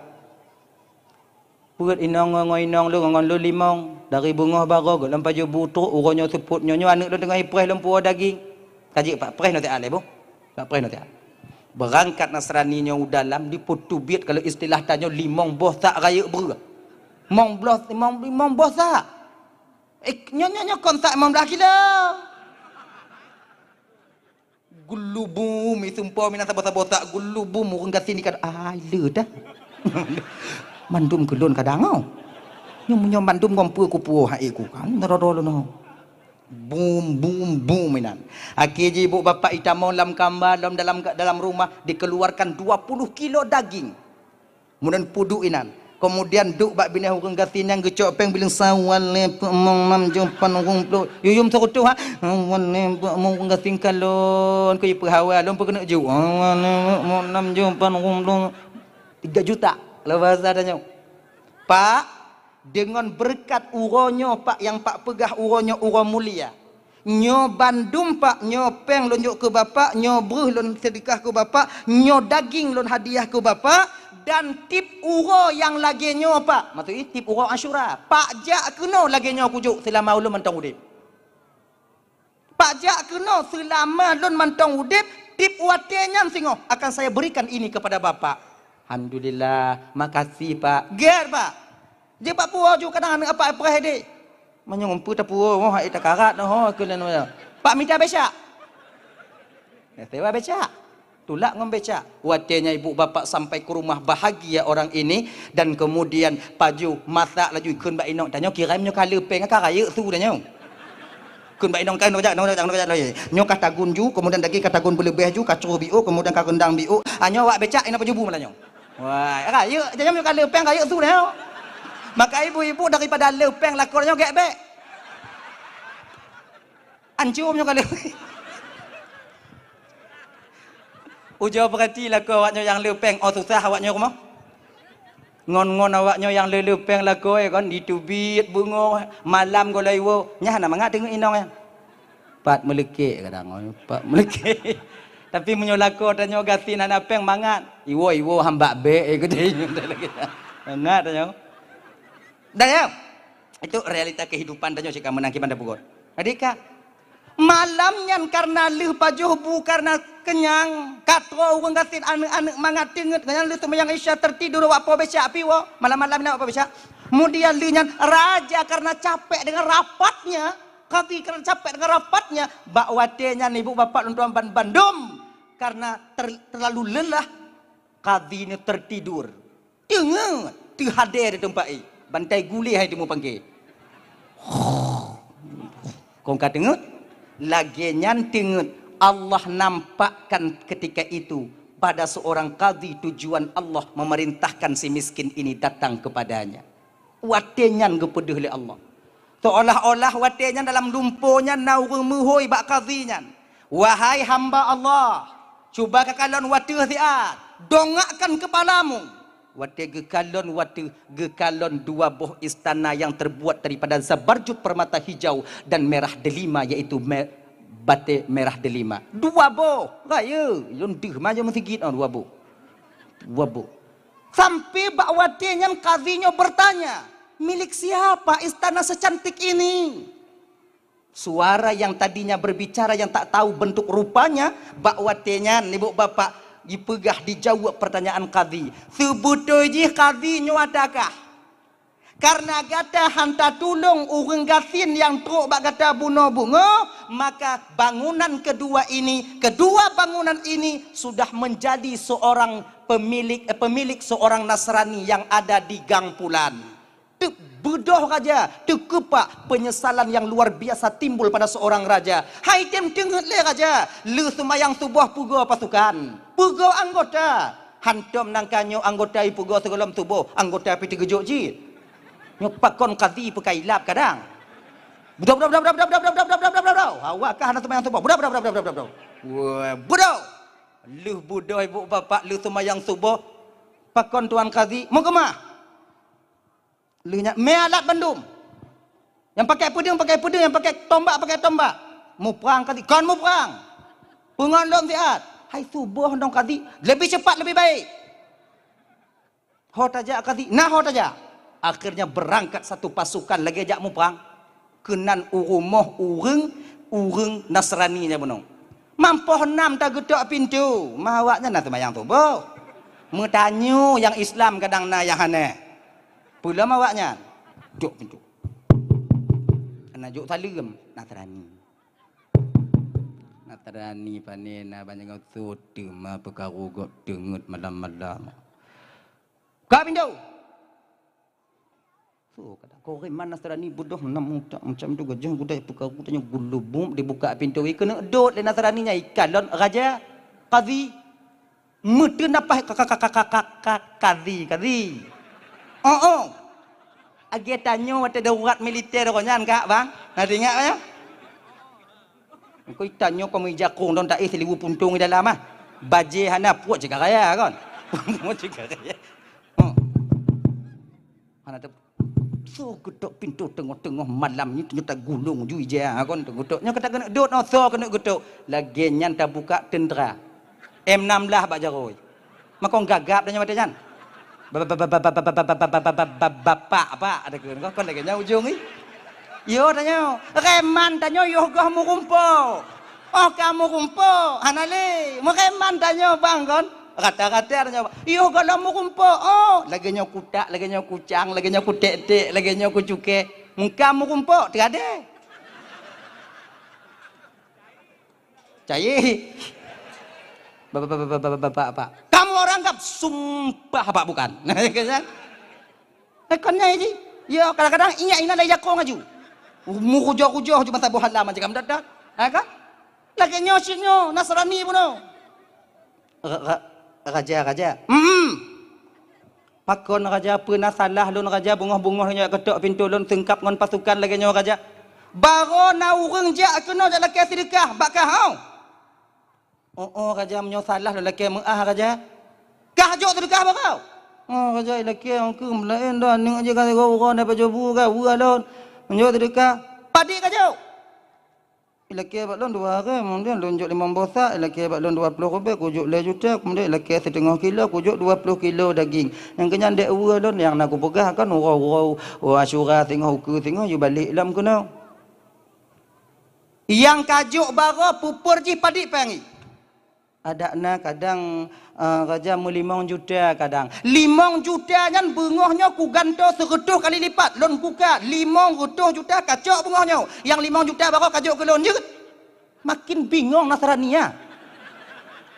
Peuet inong ngon inong lôn ngon lôn limong, dari beungoh baroe gohlom pajoh bu trok, uroe nyoe seupôt nyoe, nyoe aneuk lôn teungoh ipreh lôn puwoe daging. Ka jeuet, Pak, preh nyoe siat lé boh. Pak, preh nyoe siat. Beurangkat Nasrani nyoe u dalam, dipeuteubiet kalau istilah tanyoe limong boh sak rayeuk breueh. Limong boh, limong, limong boh sak. Eh, nyoe, nyoe, nyoe kon sak limong blah kilo. Gulubum, iseumpom inan saboh-saboh sak gulubum, ureueng gasien ikat, ai le dah. Mandum keu lôn kadang, oh. Nyoe meunyoe mandum ngon peue kupuwoe hai ku kan, droe-droe lôn, oh. Bum, bum, bum inan. Akhé jih ibu bapak itamong lam kamba, lom dalam, dalam rumah, dikeluarkan dua puluh kilo daging. Kemudian peuduek inan. Kemudian duek bak binéh ureueng gasien nyan geucok péng bileung sawan lé peuet mong nam jeuet pat ureueng ploh. Yuyum seurutoh ha. Sawan lé peuet mong ureueng gasien kalon keu ipeuhawa lôn peukeuneuk ju. Sawan lé peuet mong nam jeuet pat ureueng ploh. Tiga juta. Kalau bahasa tanyoe. Pak, deungon beureukat uroe nyoe, Pak, nyang Pak peugah uroe nyoe uroe mulia. Nyoe bandum, Pak, nyoe péng lôn jok keu Bapak, nyoe breueh lôn seudeukah keu Bapak, nyoe daging lôn hadiah keu Bapak, dan tiep uroe nyang lagée nyoe, Pak. Maksud jih tiep uroe Asyura, Pak jak keunoe lagée nyoe kujok seulama ulôn mantong udeb. Pak jak keunoe seulama lôn mantong udeb, tiep watée nyan singoh akan saya berikan ini kepada Bapak. Alhamdulillah, makasih, Pak. Gét, Pak. Jeuet bak puwoe ju kadang aneuk apak preh deh. Meunyoe ngon peue tapuwoe, oh, hai takarat noh, keu lôn. Pak mita becak. Ya, sewa becak. Tulak ngon becak. Watée nyan ibu bapak sampai ke rumah, bahagia orang ini, dan kemudian pajoh masak laju ikheun bak inong. Tanyoe kirém nyoe ka le péng, ka rayeuk su tanyoe. Kheun bak inong, ka inong jak, inong jak, inong jak lagi. Nyoe ka tagun ju, kemudian daging ka tagun beuleubeh ju, ka cruh biôk, kemudian ka reundang biôk. Ah, nyoe awak becak, inong pajoh bu malam nyoe. Wah, rayeuk, jangan nyoe ka le péng, rayeuk su nyoe. Maka ibu-ibu daripada le péng lakoe nyoe gét bék. Ancôm nyoe ka le. Ujoe peurati lakoe awak nyoe nyang le péng, oh susah awak nyoe rumoh. Ngon-ngon awak nyoe nyang le-le péng lakoe kon, diteubiet beungoh, malam gohlom iwoe, nyan hana mangat teungeut inong nyan. Pat meuleukék kadang, oh, pat meuleukék. Tapi meunyoe lakoe tanyoe gasien hana péng mangat, iwoe-iwoe hamba bék, eh, geude. Mangat tanyoe. Dah ya? Itu realita kehidupan tanyoe cit ka meunang kiban tapeugot. Jadi ka, malam nyan karena lheueh pajoh bu karena kenyang, ka troh ureueng gasien aneuk-aneuk mangat teungeut, nyan lheueh seumayang Isya tertidur awak po becak pi woe, malam-malam nyan awak po becak. Kemudian lheueh nyan raja karena capek dengan rapatnya, kadhi karena capek dengan rapatnya, bak watée nyan ibu bapak lôn tuan ban bandum karena ter-, terlalu lelah, kadhi nyoe tertidur. Teungeut, teuhadé di teumpat i. Bantai guléh hai teumupangke. Kong ka teungeut? Lagée nyan teungeut, Allah nampakkan ketika itu pada seorang kadhi tujuan Allah memerintahkan si miskin ini datang kepadanya. Watée nyan geupeudeuh lé Allah. Seolah-olah watée nyan dalam lumpo nyan na ureuëng meuhôi bak kadhi nyan, "Wahai hamba Allah, cuba kakalon wateueh siat, dongakkan kepalamu." Watée geukalon wateueh, geukalon dua boh istana yang terbuat daripada zabarjud permata hijau dan merah delima, yaitu me-, batée merah delima. Dua boh, rayeuk, lôn deuh maju meusigit, oh, dua boh. Dua boh. Sampai bak watée nyan kadhi nyoe bertanya, "Milik siapa istana secantik ini?" Suara yang tadinya berbicara yang tak tahu bentuk rupanya, bak watée nyan ibu bapak jipeugah dijawab pertanyaan kadhi. Seubeutôi jih kadhi nyoe adakah? Karena gata hana tulông ureuëng gasien nyang trok bak gata bunoe beungoh, maka bangunan kedua ini, kedua bangunan ini sudah menjadi seorang pemilik, eh, pemilik seorang Nasrani yang ada di Gang Pulan. Teuk beudoh raja, teukeupak penyesalan yang luar biasa timbul pada seorang raja. Hai tem teungeut lé raja, le seumayang suboh peugoe pasukan, peugoe anggota. Hantom nangka nyoe anggota ipeugoe sigohlom suboh, anggota pi teugeujok cit. Nyoe pakon kadhi peukailap kadang. Budoh, budoh, budoh. Awak ka hana seumayang suboh. Budoh, budoh, budoh, budoh, budoh. Wah, budoh. Lheueh budoh ibu bapak lheueh seumayang suboh. Pakon tuan kadhi, meukeumah. Lheueh nyan, mé alat bandum. Nyang pakai peudeueng, pakai peudeueng, nyang pakai tombak, pakai tombak. Muprang kadhi, kon muprang. Peungon lom siat. Hai suboh nong kadhi, lebih cepat, lebih baik. Ho tajak kadhi, na ho tajak. Akhirnya berangkat satu pasukan lagèe jak muprang. Keunan u rumoh ureueng, ureueng Nasrani nyan bunoe. Mampôh nam tageutok pintoe, ma awaknyan na seumayang suboh. Meutanyoe nyang Islam kadang na nyang hana. Peulom awaknyan. Tok pintoe. Hana jok saleuem, Nasrani. Nasrani pané na banyak geuh teuma peukaru gok teungeut malam-malam. Ka pintoe! Su, kata, "Ko reman Nasrani beudoh nam utak macam tu, gajah gudai peukaru tanyoe gulubum dibuka pintoe, keuneuk dot lé Nasrani nyan ikalon raja, kadhi." Meuteun napaih ka, ka, ka, kadhi, kadhi. Oh, oh. Lagèe tanyoe watèe darurat militer roh nyan, Kak, bang. Na teuingat, ya? Engkau tanyoe kau meuija kong don taéh silibu puntong di dalam, ah. Bajèe hana puet cit ka raya, kon. Puet cit ka raya. Oh. Hana teu-, soe geutok pintoe teungoh-teungoh malam nyoe, nyoe tagulong ju ija, kon, tageutok. Nyoe ka takeuneuk dot, oh, soe keuneuk geutok. Lagèe nyan tabuka teuntra. M enam belas bak jaroe. Makong gagap tanyoe watèe nyan. Ba-, ba-, ba-, bapak, apa ada keu, kon lagèe nyan ujong, ih. Yo tanyoe, reman tanyoe yoh goh meurumpok. Oh, ka meurumpok, hana lé. Meureman tanyoe bang kon. Rata-rata tanyoe, yoh goh lom meurumpok. Oh, lagèe nyoe kutak, lagèe nyoe kucang, lagèe nyoe kutek-tek, lagèe nyoe kucukèe. Meuka meurumpok, teugadée. Cayé. Bapak, bapak, bapak, bapak, bapak. Kamu orang anggap sumpah, Pak, bukan? Kan? Eh, kon nyan jih. Ya, kadang-kadang ingat inan lé jakong aju. Murujoh-rujoh ju masa boh halam aja kamu dadak. Ha, kan? Lagèe nyoe cit nyoe, Nasrani bunoe. Ra-, ra-, raja, raja. Hmm. Pakon raja, peue na salah lôn raja, beungoh-beungoh nyoe jak keutok pintoe lôn seungkab ngon pasukan lagèe nyoe raja? Baroe na ureueng jak keunoe jak lakèe seudeukah bak kah, hau. Oh, oh, raja, meunyoe salah lôn lakèe meu'ah raja. Kah jok seudeukah baroe? Oh, raja, ilakèe ongkeue meulaén dah, aneuk jih ka sigoe uroe na pajoh bu ka, weueh lôn. Meunyoe seudeukah, padit ka jok. Ilakèe bak lôn dua hareuem, kemudian lôn jok limong boh sak, ilakèe bak lôn dua ploh ribèe, kujok lhèe juta, kemudian ilakèe siteungoh kilo, kujok dua ploh kilo daging. Nyang keunyan dek uroe lôn nyang na kupeugah kan uroe-uroe Asyura singoh ukeue singoh yue balek lom keunoe. Nyang ka jok baroe pupur jih padit pangi. Adak na kadang, eh, raja meulimong juta kadang. Limong juta nyan beungoh nyoe kugantoe seureutôh kali lipat. Lôn buka limong reutôh juta kacok beungoh nyoe. Nyang limong juta baroe kajok keu lôn jeuet. Makin bingong Nasrani nyan.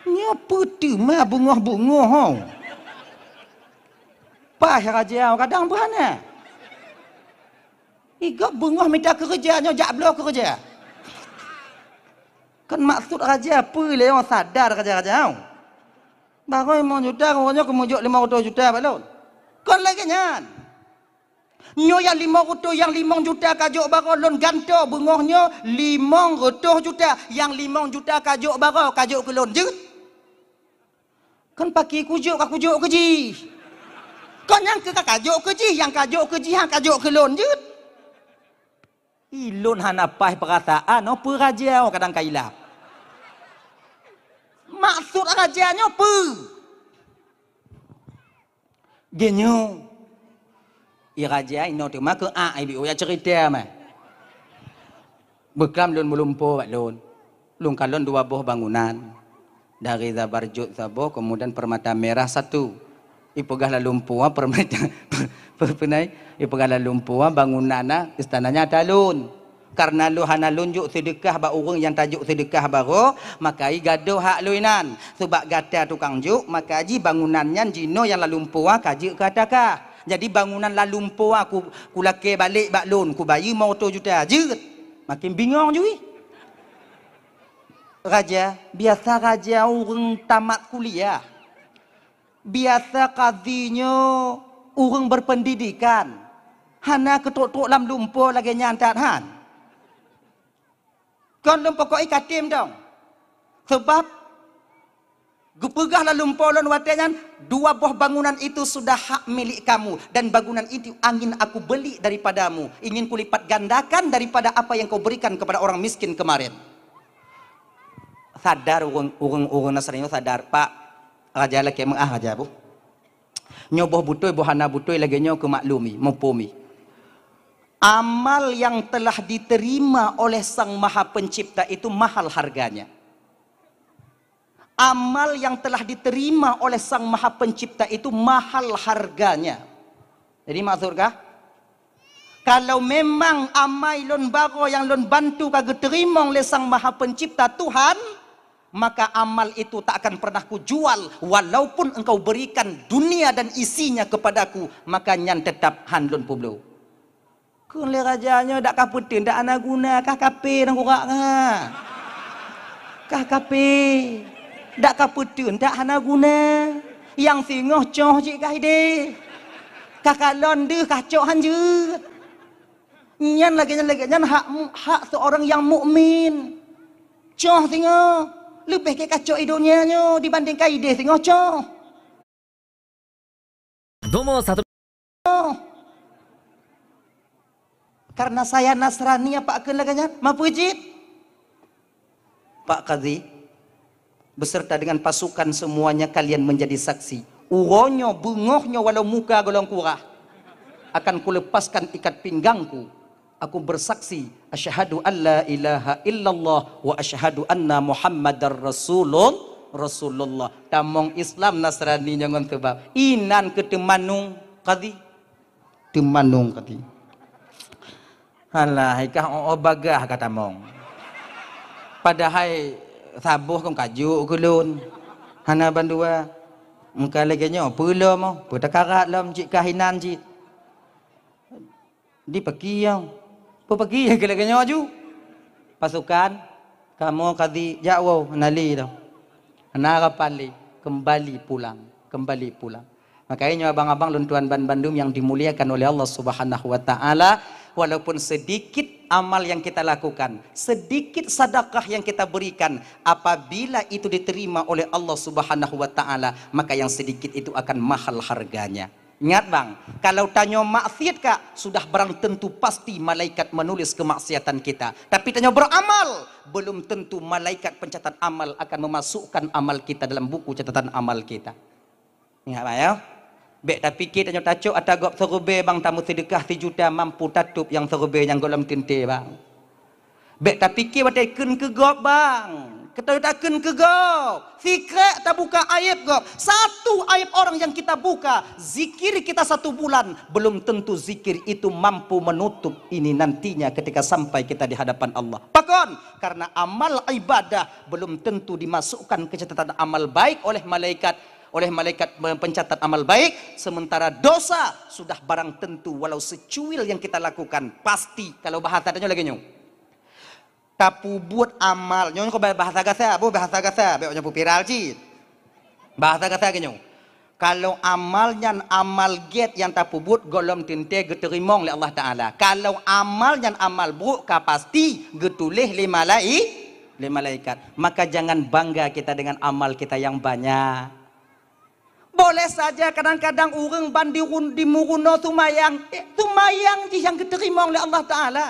Nyoe peue teuma beungoh-beungoh ho. Paih raja kadang beuhana. Igob beungoh mita keureuja nyoe jak bloe keureuja. Kan maksud raja peue lé nyoe sadar raja-raja nyoe. Baroe limong juta, nyoe keumeujok limong reutôh juta bak lôn. Kon lagèe nyan. Nyoe nyang limong reutôh, nyang limong juta kajok baroe lôn gantoe beungoh nyoe limong reutôh juta. Nyang limong juta kajok baroe, kajok keu lôn jeuet. Kan paki kujok ka kujok keu jih. Kon nyang keu ka kajok keu jih, nyang kajok keu jih, han kajok keu lôn jeuet. Ilôn hana paih peurasaan, oh, peue raja, oh, kadang ka ilap. Maksud raja nyoe peue? Geunyoe, i raja inoe teuma keu a, ibi uya cerita mah. Beuklam lôn meulumpo bak lôn. Lôn kalon dua boh bangunan. Dari Zabarjud saboh, kemudian Permata Merah satu. Ipeugah lalumpo, ah, Permata, pe-, pe-, penai? Ipeugah lalumpo, ah, bangunan, ah, istana nyan ata lôn. Karena lôn hana lôn jok seudeukah bak ureueng nyang tajok seudeukah baroe, maka i gadôh hak lôn inan. Sabab gata tukang jok, maka jih bangunan nyan jinoe nyang lalumpo, ah, ka jeuet keu ata kah. Jadi bangunan lalumpo, ah, ku, kulakèe balek bak lôn, kubayeue limong reutôh juta. Jeuet. Makin bingong ju ih. Raja, biasa raja ureueng tamat kuliah. Biasa kadhi nyoe ureueng berpendidikan. Hana keutrok-trok lam lumpo lagèe nyan that han. Kon lôn pokok i katem dong. Sebab geupeugah lalumpo lôn watèe nyan, "Dua boh bangunan itu sudah hak milik kamu, dan bangunan itu angin aku beli daripadamu, ingin kulipat gandakan daripada apa yang kau berikan kepada orang miskin kemarin." Sadar ureueng, ureueng, ureueng Nasrani nyoe sadar, "Pak, raja lakèe meu'ah raja boh." Nyoe boh beutôi, boh hana beutôi, lagée nyoe keu maklumi, muphom i. Amal yang telah diterima oleh Sang Maha Pencipta itu mahal harganya. Amal yang telah diterima oleh Sang Maha Pencipta itu mahal harganya. Jadi maksud kah? Kalau memang amai lôn baroe nyang lôn bantu ka geuteurimong lé Sang Maha Pencipta Tuhan, maka amal itu tak akan pernah kujual, walaupun engkau berikan dunia dan isinya kepadaku, maka nyan tetap han lôn peubloe. Kheun lé raja nyoe, "Dak ka peuteun, dak hana guna, kah kape nyang kurak nyan. Kah kape. Dak ka peuteun, dak hana guna. Nyang singoh coh cit kah ideh. Kah kalon deuh, kah cok hanjeuet." Nyan lagée nyan, lagée nyan hak mu-, hak seorang yang mukmin. Coh singoh, leubeh gét kacok i donya nyoe dibandingkan ideh singoh coh. Nomor satu. Karena saya Nasrani, apa kheun lagée nyan? Mapeujit. Pak Kadhi, beserta dengan pasukan semuanya, kalian menjadi saksi. Uroe nyoe, beungoh nyoe, walau muka golom kurah, akan kulepaskan ikat pinggangku. Aku bersaksi, asyhadu an la ilaha illallah wa asyhadu anna Muhammadar Rasulul-, Rasulullah. Tamong Islam Nasrani nyoe ngon seubab. Inan keu teumanung Kadhi. Teumanung Kadhi. Halah, ikah oh, oh bagah ka tamong. Padahai saboh kon kajuk keu lôn. Hana bandua. Meuka lagée nyoe, peue lom oh, peue takarat lom cit kah inan cit. Di paki nyang. Peue paki nyang keu lagée nyoe aju? Pasukan, kamoe Kadhi jak woe, hana lé lom. Hana harapan lé, kembali pulang, kembali pulang. Makanya nyoe abang-abang lôn tuan ban bandum yang dimuliakan oleh Allah Subhanahu wa Ta'ala, walaupun sedikit amal yang kita lakukan, sedikit sedekah yang kita berikan, apabila itu diterima oleh Allah Subhanahu wa Ta'ala, maka yang sedikit itu akan mahal harganya. Ingat bang, kalau tanyoe maksiat kak, sudah barang tentu pasti malaikat menulis kemaksiatan kita. Tapi tanyoe beramal, belum tentu malaikat pencatat amal akan memasukkan amal kita dalam buku catatan amal kita. Ingat bang ya. Bek tapike tanyoe tacok ata gob seureubai bang, tameuseudekah sijuta mampu tatôb nyang seureubai nyang golom teuntée bang. Bek tapike watée kheun keu gob bang. Keu tanyoe takheun keu gob. Sikrek tabuka aib gob. Satu aib orang yang kita buka, zikir kita satu bulan, belum tentu zikir itu mampu menutup ini nantinya ketika sampai kita di hadapan Allah. Pakon? Karena amal ibadah belum tentu dimasukkan ke catatan amal baik oleh malaikat, oleh malaikat pencatat amal baik, sementara dosa sudah barang tentu walau secuil yang kita lakukan, pasti. Kalau bahasa tanyoe lagée nyoe. Tapeubuet amal, nyoe kok bahasa gasa, boh bahasa gasa, bék nyoe viral cit. Bahasa gasa lagée nyoe. Kalau amal nyan amal gét nyang tapeubuet golom teuntée geuteurimong lé Allah Ta'ala. Kalau amal nyan amal buruk ka pasti geutuléh lé malai-, lé malaikat. Maka jangan bangga kita dengan amal kita yang banyak. Boleh saja kadang-kadang ureuëng ban di run-, di meurunoe seumayang, eh, seumayang jih nyang geuteurimong lé Allah Ta'ala.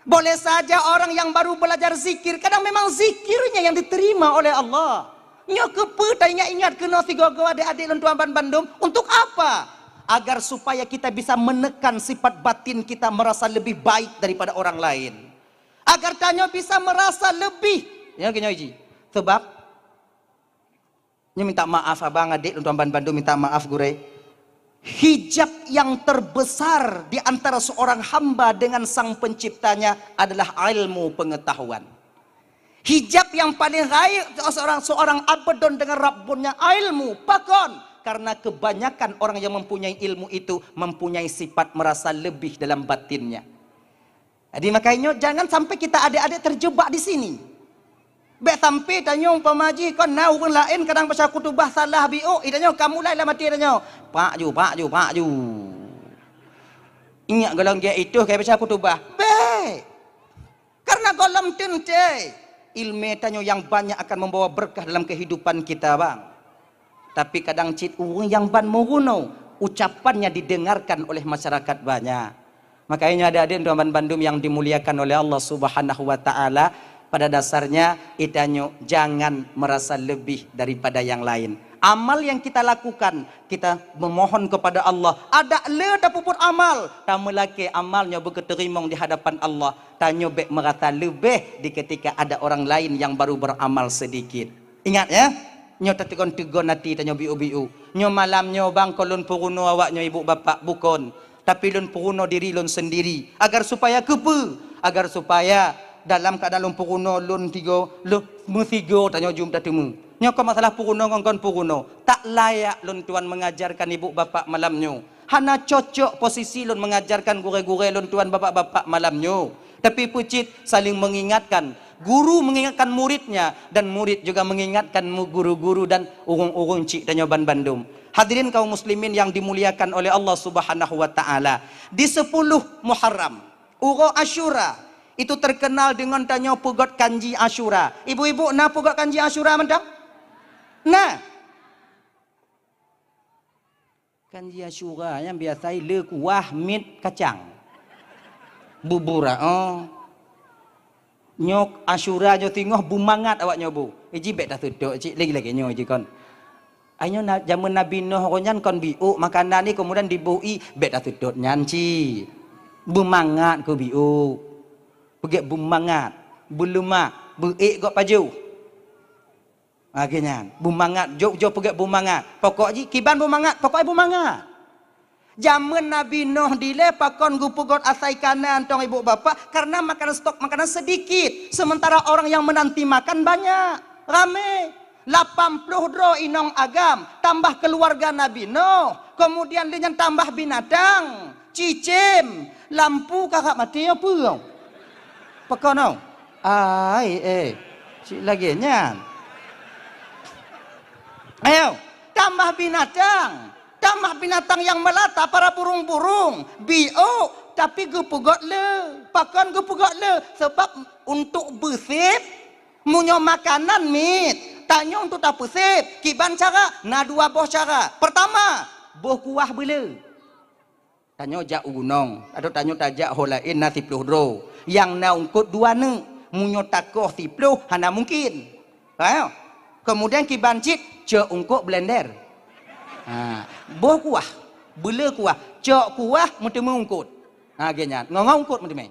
Boleh saja orang yang baru belajar zikir, kadang memang zikirnya yang diterima oleh Allah. Nyoe keupeue taingat-ingat keunoe sigoe-goe adik-adik lôn tuan ban bandum, untuk apa? Agar supaya kita bisa menekan sifat batin kita merasa lebih baik daripada orang lain. Agar tanyoe bisa merasa lebih, ya, geutanyoe ji. Sebab Nyoe minta maaf abang, adik, lôn tuan ban bandum minta maaf gurée. Hijab yang terbesar di antara seorang hamba dengan Sang Penciptanya adalah ilmu pengetahuan. Hijab yang paling rayeuk seorang, seorang abdon dengan Rabbunnya ilmu. Pakon? Karena kebanyakan orang yang mempunyai ilmu itu mempunyai sifat merasa lebih dalam batinnya. Jadi makanya jangan sampai kita adik-adik terjebak di sini. Bék sampai tanyoe umpama jih kon na ureuëng laén kadang baca khutubah salah biôk, i tanyoe ka mulai lam até tanyoe, "Pak ju, pak ju, pak ju." Ingat golom gét itu ka baca khutubah. Bék. Karena golom teuntée ilmu tanyoe yang banyak akan membawa berkah dalam kehidupan kita, bang. Tapi kadang cit ureuëng nyang ban meurunoe, ucapannya didengarkan oleh masyarakat banyak. Makanya adik-adik tuan ban bandum yang dimuliakan oleh Allah Subhanahu wa Ta'ala, pada dasarnya itanyoe jangan merasa lebih daripada yang lain. Amal yang kita lakukan, kita memohon kepada Allah. Adak le tapeubuet amal, tameulakée amal nyoe beukeuteurimong di hadapan Allah. Tanyoe bék meurasa leubeh di ketika ada orang lain yang baru beramal sedikit. Ingat ya, nyoe tateugon-teugon até tanyoe biu-biu. Nyoe malam nyoe bang kon lôn peurunoe awak nyoe ibu bapak, bukon. Tapi lôn peurunoe diri lôn sendiri. Agar supaya keupeue? Agar supaya dalam keuadaan lôn peurunoe lôn tigo, lôn meusigo tanyoe jeuem tateumé. Nyoe kon masalah peurunoe ngon kon peurunoe. Tak layak lôn tuan mengajarkan ibu bapak malam nyoe. Hana cocok posisi lôn mengajarkan gurée-gurée lôn tuan bapak-bapak malam nyoe. Tapi peucit saling mengingatkan. Guru mengingatkan muridnya dan murid juga mengingatkan mu-, guru-guru dan ureuëng-ureuëng cik tanyoe ban bandum. Hadirin kaum muslimin yang dimuliakan oleh Allah Subhanahu wa taala. Di sepuluh Muharram, uroe Asyura, itu terkenal dengan tanyoe peugét kanji Asyura. Ibu-ibu na peugét kanji Asyura mantong? Na. Kanji Asyura nyang biasa le kuah mit kacang. Bubur, oh. Nyoe Asyura nyoe singoh beumangat awak nyoe bu. Iji bék taseudok cik lagi-lagi nyoe ji kon. Ai nyoe na-, jameun Nabi Nuh roh nyan kon biuk makanan ni kemudian diboh i bék taseudok nyan cik. Beumangat keu biuk. Peugét beumangat, beuleumak, beuék gok pajoh. Lagée nyan, beumangat jok-jok peugét beumangat. Pokok jih kiban beumangat, pokok beumangat. Jameun Nabi Nuh dilée pakon geupeugét asai kanan tong ibu bapak karena makanan stok makanan sedikit, sementara orang yang menanti makan banyak, ramé. Lapan ploh droe inong agam tambah keluarga Nabi Nuh, kemudian lé nyan tambah binatang, cicém, lampu karab maté nyoe peue? Pakon nyoe? Ai eh, cik lagée nyan. Ayo, tambah binatang. Tamah binatang nyang meulata para burung-burung, biôk, tapi geupeugét le. Pakon geupeugét le? Sebab untuk beusép, meunyoe makanan miet, tanyoe untuk tapeusép, kiban cara? Na dua boh cara. Pertama, boh kuah beule. Tanyoe jak u gunong, atau tanyoe tajak ho laén na siploh droe. Nyang na eungkôt dua neuk, meunyoe takoh siploh hana mungken. Ha? Kemudian kiban cit cok eungkôt blender. Ha, boh kuah, beule kuah, cok kuah meuteumé eungkôt. Ha, lagée nyan, ngon-ngon eungkôt meuteumé.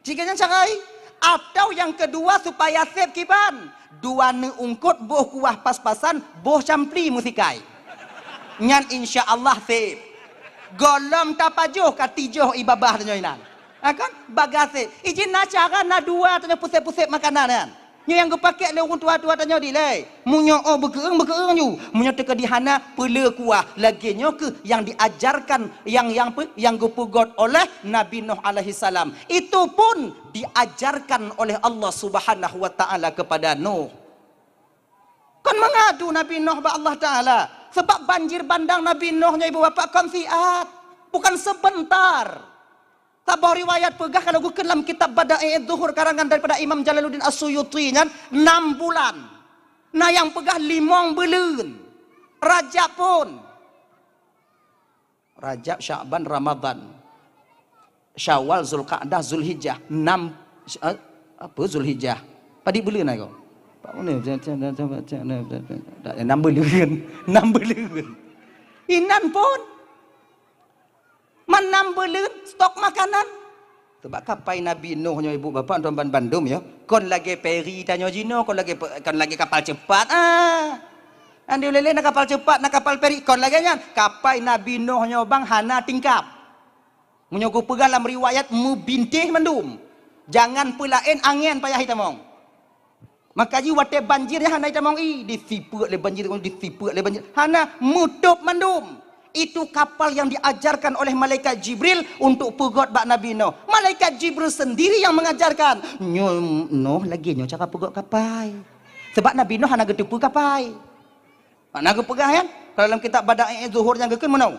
Jika nyan cara ai, atau nyang keudua supaya sép kiban, dua neuk eungkôt boh kuah pas-pasan, boh campli meusikai. Nyan insya Allah sép. Gohlom tapajoh ka tijoh i babah tanyoe inan. Ha kan? Bagasé. Ijin na cara na dua tanyoe pusép-pusép makanan nyan. Nyoe nyang geupakék lé ureuëng tuha-tuha tanyoe dilée. Meunyoe oh beukeueng-beukeueng ju, meunyoe teukeudi hana peule kuah. Lagée nyoe keuh nyang diajarkan nyang nyang pe, nyang geupeugét oleh Nabi Nuh alaihissalam. Itu pun diajarkan oleh Allah Subhanahu wa taala kepada Nuh. Kon mengadu Nabi Nuh bak Allah Taala. Sebab banjir bandang Nabi Nuh nyoe ibu bapak kon siat, bukan sebentar. Saboh riwayat peugah kalau geukheun lam kitab Bada'i Zuhur karangan daripada Imam Jalaluddin As-Suyuti nyan enam bulan. Na nyang peugah limong buleuen. Rajab pun. Rajab, Sya'ban, Ramadan. Syawal, Zulqa'dah, Zulhijjah. Enam, eh, apa Zulhijjah? Padit buleuen ai ko? Enam buleuen. Enam buleuen. Inan pun. Manam beuleuen stok makanan. Teubak kapai Nabi Nuh nyoe ibu bapak tuan ban bandum ya. Kon lagée peri tanyoe jinoe, kon lagée pe-, kon lagée kapal cepat. Ah. Andi ulele na kapal cepat, na kapal peri, kon lagée nyan. Kapai Nabi Nuh nyoe bang hana tingkap. Meunyoe kupeugah lam riwayat meubintéh mandum. Jangan peulaén angén payah itamong. Maka jih watée banjir nyan hana itamong i, disipeuek lé banjir, disipeuek lé banjir. Hana, meutôb mandum. Itu kapal yang diajarkan oleh malaikat Jibril untuk peugét bak Nabi Nuh. Malaikat Jibril sendiri yang mengajarkan. Nyoe Nuh lagée nyoe cara peugét kapai. Sebab Nabi Nuh hana geuteupeue kapai. Makna geupeugah nyan, kalau dalam kitab Bada'i Zuhur nyang geukheun meunoe,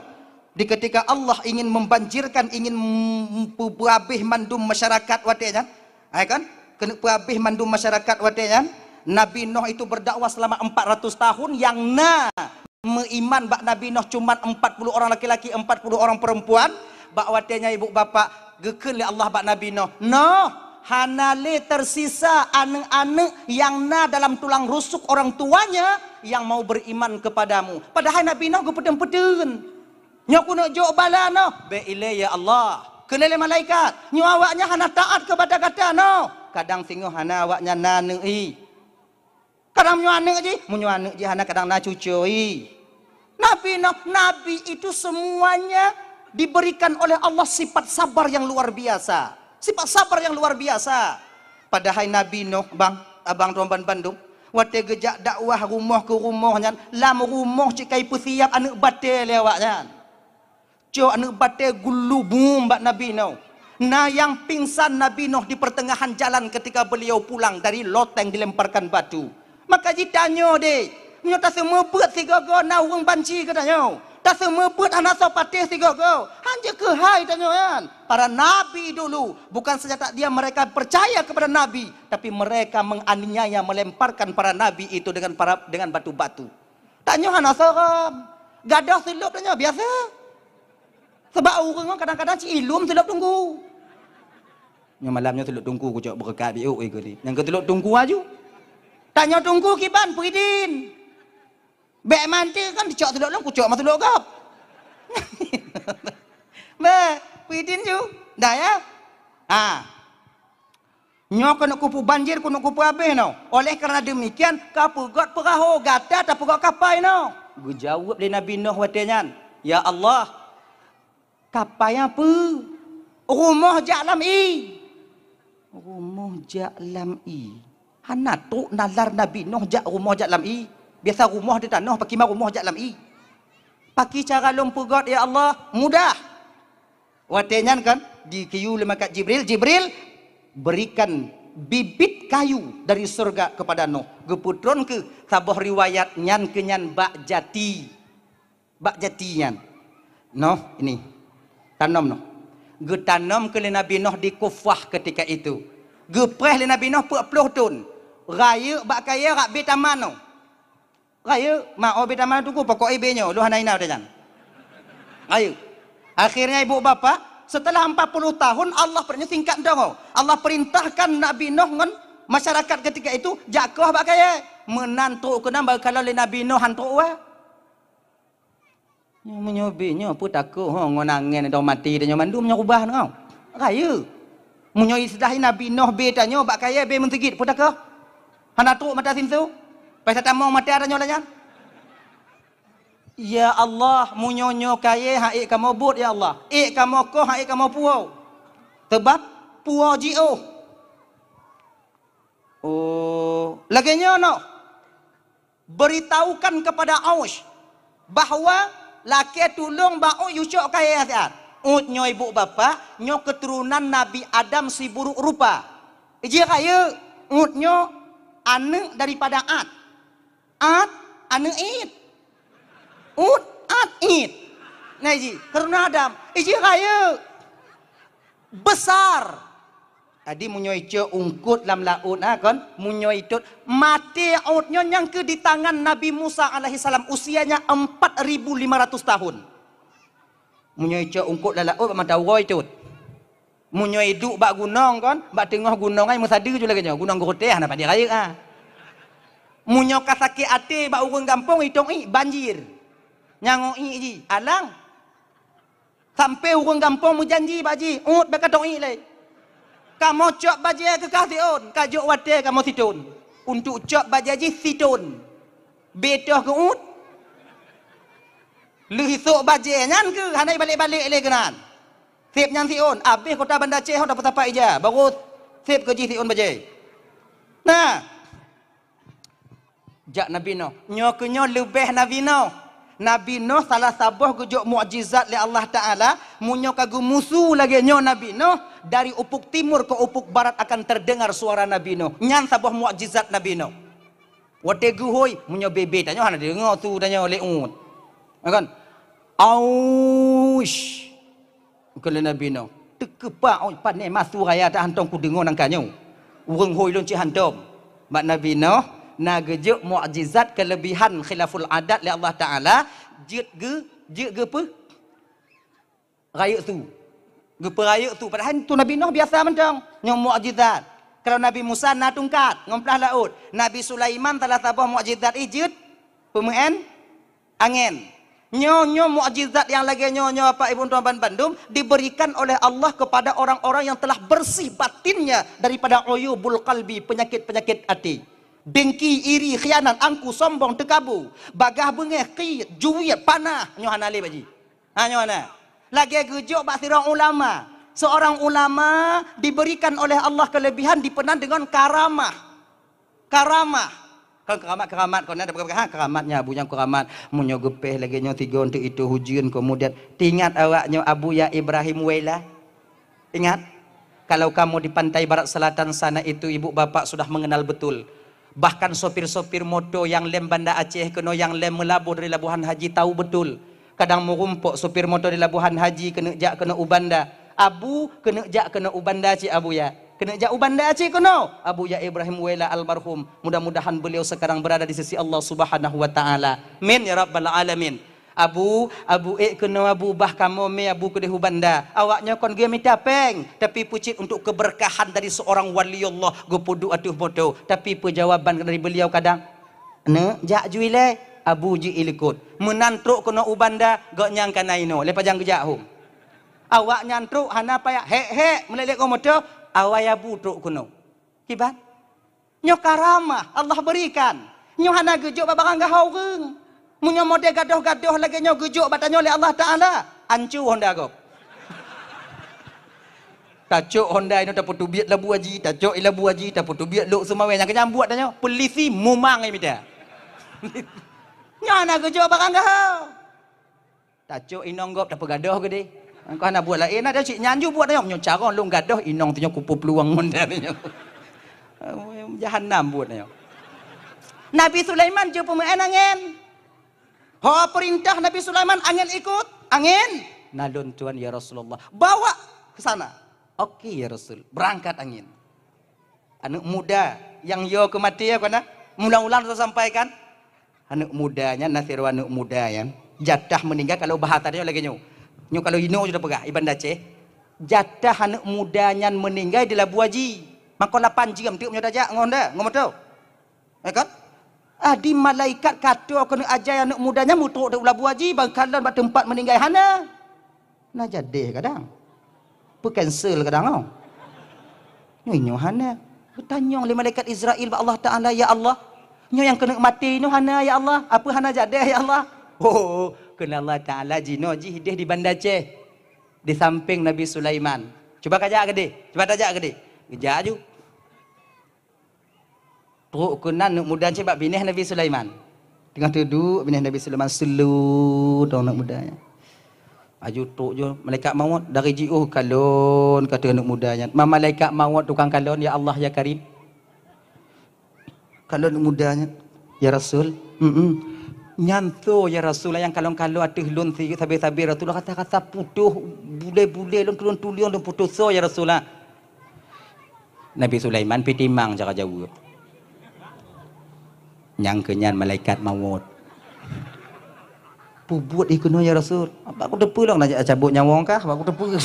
di ketika Allah ingin membanjirkan, ingin mem-, peu-, peuhabéh mandum masyarakat watée nyan, hai kan? Keuneuk peuhabéh mandum masyarakat watée nyan, Nabi Nuh itu berdakwah selama empat ratus tahun, nyang na meuiman bak Nabi Nuh cuman empat puluh orang laki-laki, empat puluh orang perempuan. Bak watée nyan ibu bapak, geukheun lé Allah bak Nabi Nuh, "Nuh, hana lé tersisa aneuëk-aneuëk nyang na dalam tulang rusuk orang tuanya yang mau beriman kepadamu." Padahai Nabi Nuh geupeuteueng-peuteueng. "Nyoe keuneuk jok bala noh." "Bék ilée, ya Allah." Kheun lé malaikat, "Nyoe awaknyan hana taát keu gata-gata noh." Kadang singoh hana awaknyan na aneuk i. Kadang meunyoe aneuk jih, meunyoe aneuk jih hana, kadang na cucoe i. Nabi Nuh, nabi itu semuanya diberikan oleh Allah sifat sabar yang luar biasa. Sifat sabar yang luar biasa. Padahai Nabi Nuh, bang, abang droe ban bandum, watée geujak dakwah rumoh keu rumoh nyan, lam rumoh cit ka ipeusiab aneuk batée lé awaknyan. Cok aneuk batée geulubum bak Nabi Nuh. Na nyang pingsan Nabi Nuh di pertengahan jalan ketika beliau pulang dari loteng dilemparkan batu. Maka jitanyoe deh, nyoe taseumeubeuet sigoe-goe na ureuëng banci geutanyoe. Taseumeubeuet hana soe patéh sigoe-goe. Hanjeuet keuhai tanyoe nyan. Para nabi dulu, bukan saja tak diam mereka percaya kepada nabi, tapi mereka menganiaya, melemparkan para nabi itu dengan para, dengan batu-batu. Tanyoe hana seureuem. Gadôh seulôb tanyoe biasa. Sabab ureuëng nyoe kadang-kadang ci ilum seulôb teungku. Nyoe malam nyoe seulôb teungku kucok beureukat biôk ikeu ni. Nyang keu seulôb teungku aju. Tanyoe teungku kiban, peue idin. Bék manti kan dicok seulôb lôn, kucok ma seulôb gob. Bék, peue idin ju. Dah ya? Ha. Nyoe keuneuk kupeue banjir, keuneuk kupeue abéh nyoe. Oleh karena demikian, ka peugöt peurahô, gata tapeugöt kapai nyoe. Geujaweueb lé Nabi Nuh watée nyan, "Ya Allah, kapai nyan peue? Rumoh jak lam ié." Rumoh jak lam ié. Hana trok nalar Nabi Nuh jak rumoh jak lam ié. Biasa rumoh di tanoh, pakriban rumoh jak lam ié. Pakriban cara lôn peugöt, ya Allah? Mudah. Watée nyan kan, dikeuyue lé malaikat Jibril, "Jibril, berikan bibit kayu dari surga kepada Nuh." Geupeutron keuh saboh riwayat nyan keu nyan bak jati. Bak jati nyan. Noh, ini. Tanom noh. Geutanom keuh lé Nabi Nuh di Kufah ketika itu. Geupreh lé Nabi Nuh peuet ploh thon. Rayeuk bak kayée rab bé taman nyoe. Rayeuk, ma, oh bé taman teungku, pokok ié bé nyoe, lôn hana ina watée nyan. Rayeuk. Akhirnya ibu bapak, setelah empat puluh tahun Allah pernah singkat dong. Allah perintahkan Nabi Nuh ngon masyarakat ketika itu jak koh bak kayée. Meunan trok keunan baru kalau lé Nabi Nuh han trok wa. Nyoe meunyoe bé nyoe peue takot ho ngon angén dong maté tanyoe mandum nyoe rubah nyoe. Rayeuk. Meunyoe istilah Nabi Nuh bé tanyoe bak kayée bé meusigit peue takot? Hana trok mata sinsu? Pai satamong mata tanyoe lagée nyan. Ya Allah, meunyoe nyoe kayée han ék kamoe bot ya Allah. Ék kamoe koh han ék kamoe puwoe. Sabab puwoe jiôh. Oh, lagée nyoe noh. Beritahukan kepada Aus bahwa lakée tulông bak Aus yue cok kayée siat. Ut nyoe ibu bapak, nyoe keuturonan Nabi Adam siburuk rupa. Iji rayeuk, Ut nyoe aneuk daripada At. At, aneuk It. Ut, At, It. Nah, iji, keuturonan Adam. Iji rayeuk. Besar. Jadi, meunyoe icok ungkot lam laôt, ha, kon? Meunyoe itot, maté Ut nyoe nyang keu di tangan Nabi Musa alaihissalam, usianya empat ribu lima ratus tahun. Meunyoe icok ungkot lam laôt, bak mata uroe itot. Meunyoe iduek bak gunong, kon? Bak teungoh gunong ai meusadeue ju lagée nyoe, gunong geureuteh hana padé rayeuk, ha. Meunyoe ka sakét até bak ureuëng gampông, itong ié banjir. Nyang ié jih, alang. Sampoe ureuëng gampông meujanji bak jih, "Ut, bèk katong ié lé. Kamoe cok bajée keu kah siôn, ka jok watée kamoe sithôn. Untuk cok bajée jih sithôn. Bèk toh keu Ut." Lheueh isôk bajée nyan keuh hana ibalek-balek lé keunan. Sép nyan siôn, abéh kota Banda Aceh ho tapeusapat ija, baru sép keu jih siôn bajée. Nah, Jak Nabi Nuh. Nyoe keuh nyoe leubeh Nabi Nuh. Nabi Nuh salah saboh geujok mukjizat lé Allah Taala, meunyoe ka geumusu lagée nyoe Nabi Nuh, dari ufuk timur ke ufuk barat akan terdengar suara Nabi Nuh. Nyan saboh mukjizat Nabi Nuh. Watée geuhôi, meunyoe bèe-bèe tanyoe hana deungoe su tanyoe lé Ut. Ya kan? Aush. Kheun lé Nabi Nuh, "Teukeupah ôt pané masu raya ta hántom kudeungoe nangka nyoe. Ureuëng hôi lôn cit hántom." Bak Nabi Nuh na geujok mukjizat keuleubihan khilaful adat lé Allah Taala, jeuet geu-, jeuet geupeu-, rayeuk su. Geupeurayeuk su. Padahai su Nabi Nuh biasa mantong. Nyoe mukjizat. Kalau Nabi Musa na tungkat ngon plah laôt. Nabi Sulaiman salah saboh mukjizat jih jeuet Peumeu'én angén. Nyoe, nyoe mukjizat nyang lagée nyoe, nyoe Bapak Ibu tuan ban bandum diberikan oleh Allah kepada orang-orang yang telah bersih batinnya daripada uyubul qalbi, penyakit-penyakit hati. Dengki, iri, khianat, angku, sombong, teukabu, bagah beungéh, qiet, juet, panah, nyoe hana lé bak jih. Ha, nyoe na. Lagée geujok bak sidroe ulama. Seorang ulama diberikan oleh Allah kelebihan, dipeunan dengan karamah. Karamah. Kon keramat-keramat, kon na peugah, ha, keramat nyan, Abu, nyang keramat. Meunyoe geupéh lagée nyoe, tiga untuk itu hujeuen, kemudian teuingat awak nyoe Abu ya Ibrahim Wela. Ingat, kalau kamu di pantai barat selatan sana itu, ibu bapak sudah mengenal betul. Bahkan sopir-sopir moto nyang lem Banda Aceh keunoe, nyang lem meulaboh dari Labuhan Haji tahu betul. Kadang meurumpok sopir moto di Labuhan Haji keuneuk jak keunoe u Banda. Abu, keuneuk jak keunoe u Banda cit Abu ya. Keuneuk jak u Banda cit keunoe. Abu ya Ibrahim Wela almarhum. Mudah-mudahan beliau sekarang berada di sisi Allah Subhanahu wa Ta'ala. Min ya Rabbal Alamin. Abu, Abu ék keunoe Abu, bah kamoe mé Abu keudeh u Banda. Awak nyoe kon geumita péng, tapi peucit untuk keberkahan dari seorang waliullah geupeuduek ateueh moto. Tapi peujawaban dari beliau kadang, "Neuk jak ju ilée." Abu ji ilikot. Meunan trok keunoe u Banda, gobnyan ka na inoe. Lé pajan geujak hom. Awak nyan trok hana payah hék-hék meulét-lét ngon moto, awai Abu trok keunoe. Kiban? Nyoe karamah Allah berikan. Nyoe hana geujok bak barang gaho ureuëng. Meunyoe model gadoh-gadoh lagée nyoe geujok bak tanyoe lé Allah Taala, ancu honda gob. Tacok honda inoe tapeuteubiet labu haji, tacok i labu haji, tapeuteubiet lok seumawé nyang keunyan buet tanyoe, peulisi mumang i mita. Nyoe hana geujok bak barang gaho. Tacok inong gob tapeugadoh keudeh. Engkau hana buet laén, ada cit nyan ju buet nyoe. Nyoe carông lôn gadoh inong tu nyoe kupeuplueng ngon dia nyoe. Jahanam buet nyoe. Nabi Sulaiman jeuet peumeu'én angén. Ho peurintah Nabi Sulaiman, angén ikot, angén. Na lôn tuan ya Rasulullah. Bawa ke sana. Oke ya Rasul, berangkat angén. Aneuk muda nyang yo keu maté ya kana, mula-mula saya sampaikan. Aneuk muda nyan, na sidroe aneuk muda nyan, jatah meuninggai kalau bahasa nyoe lagée nyoe. Nyoe kalau inoe sudah peugah, iban daceh. Jatah aneuk muda nyan meuninggai di labu haji. Maka lapan jeuem teuk meunyoe tajak ngon da, ngon moto. Ya kan? Adi malaikat kato keuneuk ajai aneuk muda nyan mutrok di labu haji, bangkalon bak teumpat meuninggai hana. Na jadeh kadang. Peu cancel kadang oh. Nyoe nyoe hana. Geutanyong lé malaikat Israel bak Allah Taala, "Ya Allah, nyoe nyang keuneuk maté nyoe hana ya Allah? Apa hana jadeh ya Allah?" Oh, keunan Allah Taala jinoe jih deh di Banda Aceh. Di samping Nabi Sulaiman. Cuba kajak keudeh. Cuba tajak keudeh. Geujak aju. Trok keunan aneuk muda nyan bak binéh Nabi Sulaiman. Teungoh teuduek binéh Nabi Sulaiman seuleu dong aneuk muda nyan. Aju trok ju malaikat maut dari jiôh kalon kata aneuk muda nyan. Ma malaikat maut tukang kalon, "Ya Allah, ya Karim." Kalon aneuk muda nyan, "Ya Rasul." "Mm-mm." "Nyan tho ya Rasul nyang kalon-kalon ateueh lôn si sabe-sabe Rasul, rasa-rasa putôh, bulée-bulée lôn tulông-tulông lôn putôh soe ya Rasul ah." Nabi Sulaiman pih timang cara jaweueb. Nyang keunyan malaikat maut. Pubuet ikeunoe ya Rasul. Bak kuteupeue lôn na cabot nyawöng kah, bak kuteupeue.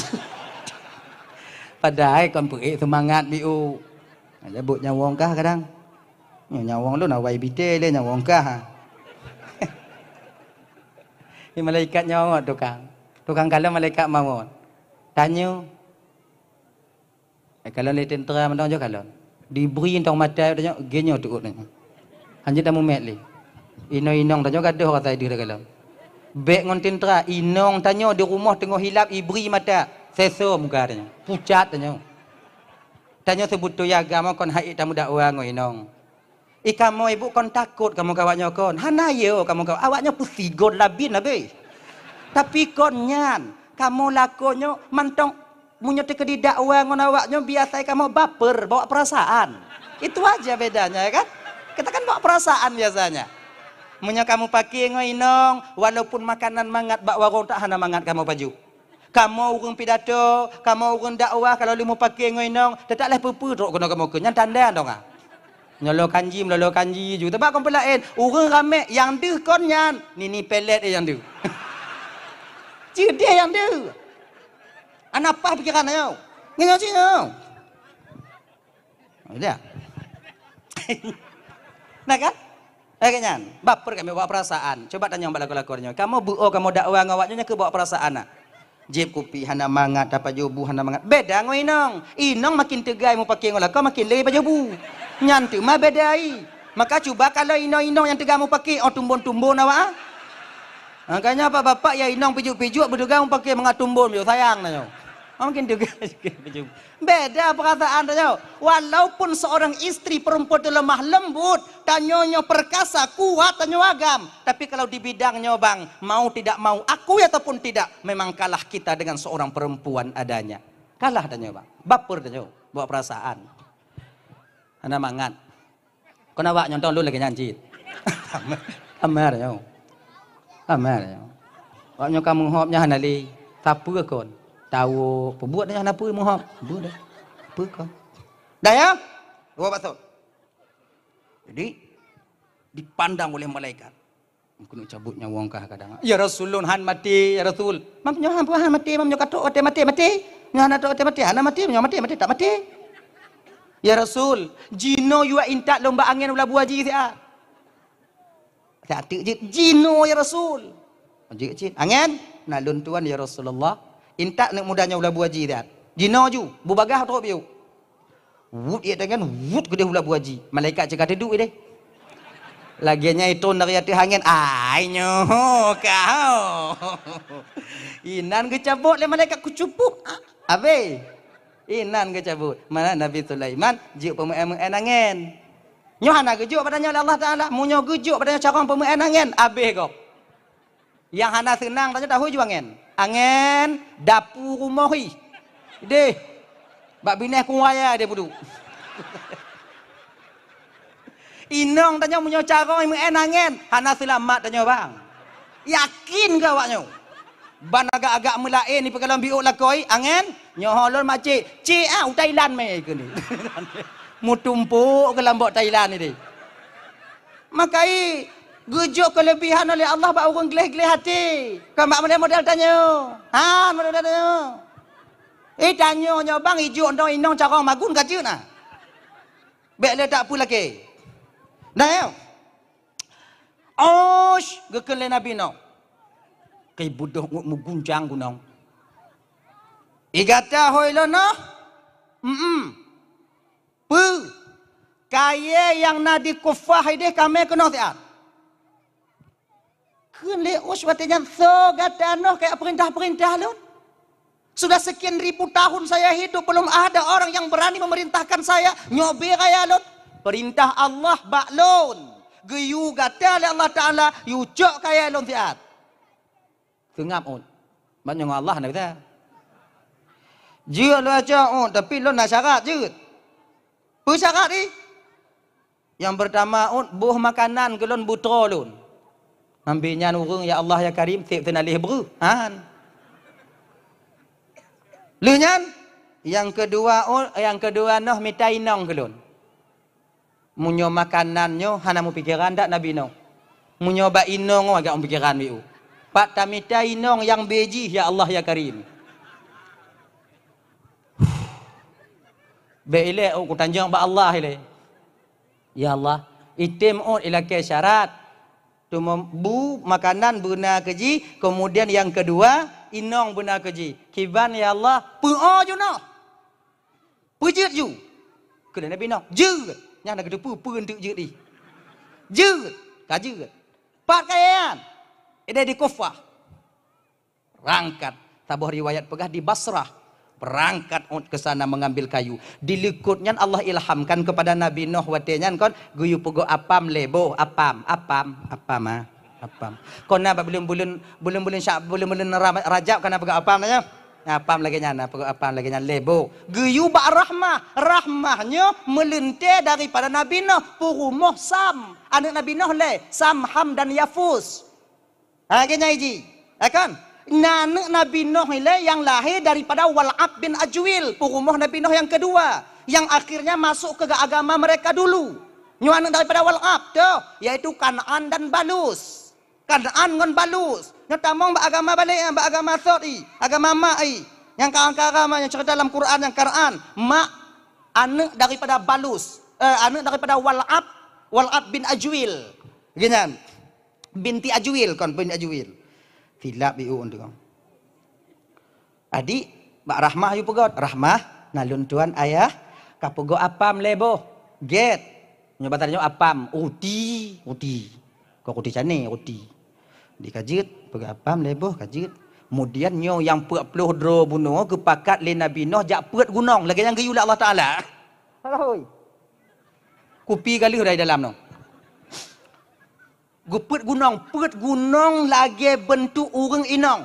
Padahai kon peuék seumangat biôh. Na cabot nyawöng kah kadang. Nyoe nyawöng lôn awai bite lé nyawöng kah. Ni malaikat nyawöng tukang. Tukang kalon malaikat maut. Tanyoe Eh, kalon lé tentera mantong jok kalon. Dibri tong mata tanyoe, geunyoe teuôt nyoe. Hanjeuet tamumet lé. Inong-inong tanyoe gadoh rasa ideh takalon. Bék ngon tentera, inong tanyoe di rumoh teungoh hilap ibri mata, seso muka tanyoe. Pucat tanyoe. Tanyoe seubeutôi agama kon hai tamudakwa ngon inong. I kamoe ibu kon takot kamoe keu awak nyoe kon. Hana yo kamoe keu awak nyoe peusigon labin habéh. Tapi kon nyan, kamoe lakoe nyoe mantong meunyoe teukeudi dakwa ngon awak nyoe biasai kamoe baper, bawa perasaan. Itu aja bedanya ya kan? Kita kan bawa perasaan biasanya. Meunyoe kamoe pake ngon inong, walaupun makanan mangat bak warong tak hana mangat kamoe pajoh. Kamoe ureuëng pidato, kamoe ureuëng dakwah, kalau lheueh mupake ngon inong, teutap lheueh peue-peue trok keunoe kamoe keu nyan tanda dong ah. Nyolo kanji, melolo kanji ju. Teuba kon peulaén, ureuëng ramé nyang deuh kon nyan, nini pelet eh nyang deuh. Ceudeh nyang deuh. Ana paih pikeran ayo. Nyoe cit nyoe. Udah. Nah kan? Eh, nyan, baper kami bawa perasaan. Coba tanyong bak lakoe-lakoe nyoe. Kamoe beuo, kamoe dakwa ngon awak nyoe, nyan keuh bawa perasaan, nah. Jieb kupi hana mangat, tapajoh bu hana mangat. Beda ngon inong. Inong makin teugai mupake ngon lakoe, makin lé pajoh bu. Nyan teuma beda ai. Maka cuba kalau inong-inong nyang teugai mupake, oh, tumbon-tumbon awak, ah. Makanya bapak-bapak ya inong pijuk-pijuk beuteugai mupake mangat tumbon, yo sayang tanyoe. Oh, makin teugai pajoh bu. Beda perasaan tanyoe. Walaupun seorang istri perempuan itu lemah lembut, tanyoe nyoe perkasa, kuat tanyoe agam. Tapi kalau di bidang nyoe, bang, mau tidak mau, akui ataupun tidak, memang kalah kita dengan seorang perempuan adanya. Kalah tanyoe, bang. Baper tanyoe, bawa perasaan. Hana mangat. Kon awak nyoe tong lôn lagèe nyan cit. Amar nyoe. Amar nyoe. Awak nyoe ka meuhop nyan hana lé. Sapeue kon? Tawök, peubuet nyan hana peue meuhop. Peue dah? Peue kon? Dah ya? Dua baso. Jadi dipandang oleh malaikat. Keuneuk cabot nyawöng kah kadang. Ya Rasul, lôn han maté, ya Rasul. Mam nyoe han, han maté, mam nyoe ka trok watèe maté, maté. Nyoe hana trok watèe maté, hana maté, nyoe maté, maté, tak maté. Ya Rasul, jinoe yue intat lôn bak angén u labu haji siat. Siat teuk jeuet, jinoe ya Rasul. Jeuet cit, angén, na lôn tuan ya Rasulullah. Intat neuk muda nyoe u labu haji siat. Jinoe ju, bubagaih trok piôh. Wut ié tangan, wut keudeh u labu haji. Malaikat cit ka teuduek ideh. Lagèe nyan itron dari ateueh angén, "Ai nyoe kah." Inan geucabot lé malaikat kucupuk. Abéh. Inan geucabot. Mana Nabi Sulaiman jeuet peumeu'en-meu'en angén. Nyoe hana geujok bak tanyoe lé Allah Taala. Meunyoe geujok bak tanyoe carông peumeu'en angén, abéh gob. Nyang hana seunang tanyoe tahu ju angén. Angén dapu rumoh ih. Deh. Bak binéh kuwaya deh peuduek. Inong tanyoe meunyoe carông meu'en angén, hana seulamat tanyoe bang. Yakin keu awak nyoe. Ban agak-agak meulaén ipeukalon biôk lakoe, angén, nyoe ho lôn macé, cé ah u Thailand mé keuneuk. Meutumpôk keu lambok Thailand ideh. Makai geujok keuleubihan oleh Allah bak ureuëng gleh-gleh até. Kon bak model-model tanyoe. Ha, model-model tanyoe. Eh, tanyoe nyoe bang ijok ndoe inong carông magun ka jeuet na. Bék le tak peulakée. Nah, ya. Osh, geukheun lé Nabi Nuh. Keu budôh ngut meuguncang gunong. I gata hôi lôn noh? Mm-mm. Peue? Kayée nyang na di Kufah ideh kamé keunoe siat. Kheun lé Us watée nyan, "Soe gata noh kajak peurintah-peurintah lôn? Sudah sekian ribu tahun saya hidup, belum ada orang yang berani memerintahkan saya. Nyoe bée raya lôn. Peurintah Allah bak lôn. Geuyue gata lé Allah Taala, yue cok kayée lôn siat." Seungab Ut. Ban nyoe ngon Allah na gata. Jeuet lôn cok Ut, tapi lôn na syarat jeuet. Peue syarat jih? Nyang peurtama Ut, boh makanan keu lôn beutroe lôn. Ngambi nyan ureuëng, "Ya Allah, ya Karim, seb teunaléh breuh." Han. Lheueh nyan, nyang keudua Ut, nyang keudua noh mita inong keu lôn. Meunyoe makanan nyoe hana meupikeran that Nabi Nuh. Meunyoe bak inong agak meupikeran wiu. Pat tamita inong nyang bée jih, ya Allah, ya Karim. Bék ilée Ut kutanjong bak Allah ilée. Ya Allah, item Ut ilakée syarat. Teuma bu makanan beuna keu jih, kemudian nyang keudua inong beuna keu jih. Kiban ya Allah, peuo ju noh. Peujeuet ju. Keu Nabi Nuh, jeuet. Nyan na geuteupeue peue enteuk jeuet jih. Jeuet, ka jeuet. Pat kayée nyan? Ideh di Kufah. Berangkat. Saboh riwayat peugah di Basrah. Berangkat Ut ke sana mengambil kayu. Di likot nyan Allah ilhamkan kepada Nabi Nuh watée nyan kon geuyue peugot apam lé boh, apam, apam, apam, ah. Apam. Kon na bak buleuen-buleuen, buleuen-buleuen Sya-, buleuen-buleuen Ra-, Rajab kon na peugot apam na nyoe. Apam lagée nyan, na peugot apam lagée nyan lé boh. Geuyue bak rahmah. Rahmah nyoe meuleuntée daripada Nabi Nuh, peurumoh Sam. Aneuëk Nabi Nuh lé, Sam, Ham dan Yafus. Ha, lagée nyan jih. Ya kan? Na aneuëk Nabi Nuh ilée nyang lahé daripada Wal'ab bin Ajwil, peurumoh Nabi Nuh nyang keudua, nyang akhirnya masuk ke agama mereka dulu. Nyoe aneuëk daripada Wal'ab, toh, yaitu Kan'an dan Balus. Kan'an ngon Balus. Nyoe tamong bak agama balek, bak agama sot i, agama mak i. Nyang ka angka agama nyang cerita dalam Quran nyang Kan'an, mak aneuëk daripada Balus, eh, aneuëk daripada Wal'ab, Wal'ab bin Ajwil. Geuh nyan, binti Ajuil kon, binti Ajuil. Silap ié tu. Adik, bak Rahmah yue peugah, "Rahmah, na lôn tuan ayah, ka peugah apam lhèe boh." Gét. Nyoe basa nyoe apam, ruti, ruti. Kon ruti canai, ruti. Di ka jeuet, peugah apam lhèe boh ka jeuet. Kemudian nyoe nyang peuet ploh droe bunoe geupakat lé Nabi Nuh jak peuet gunong, lagèe nyang geuyue lé Allah Taala. Hoi. Kupi ka lheueh dari dalam nyoe. Geupeuet gunong, peuet gunong lagèe beuntuk ureueng inong.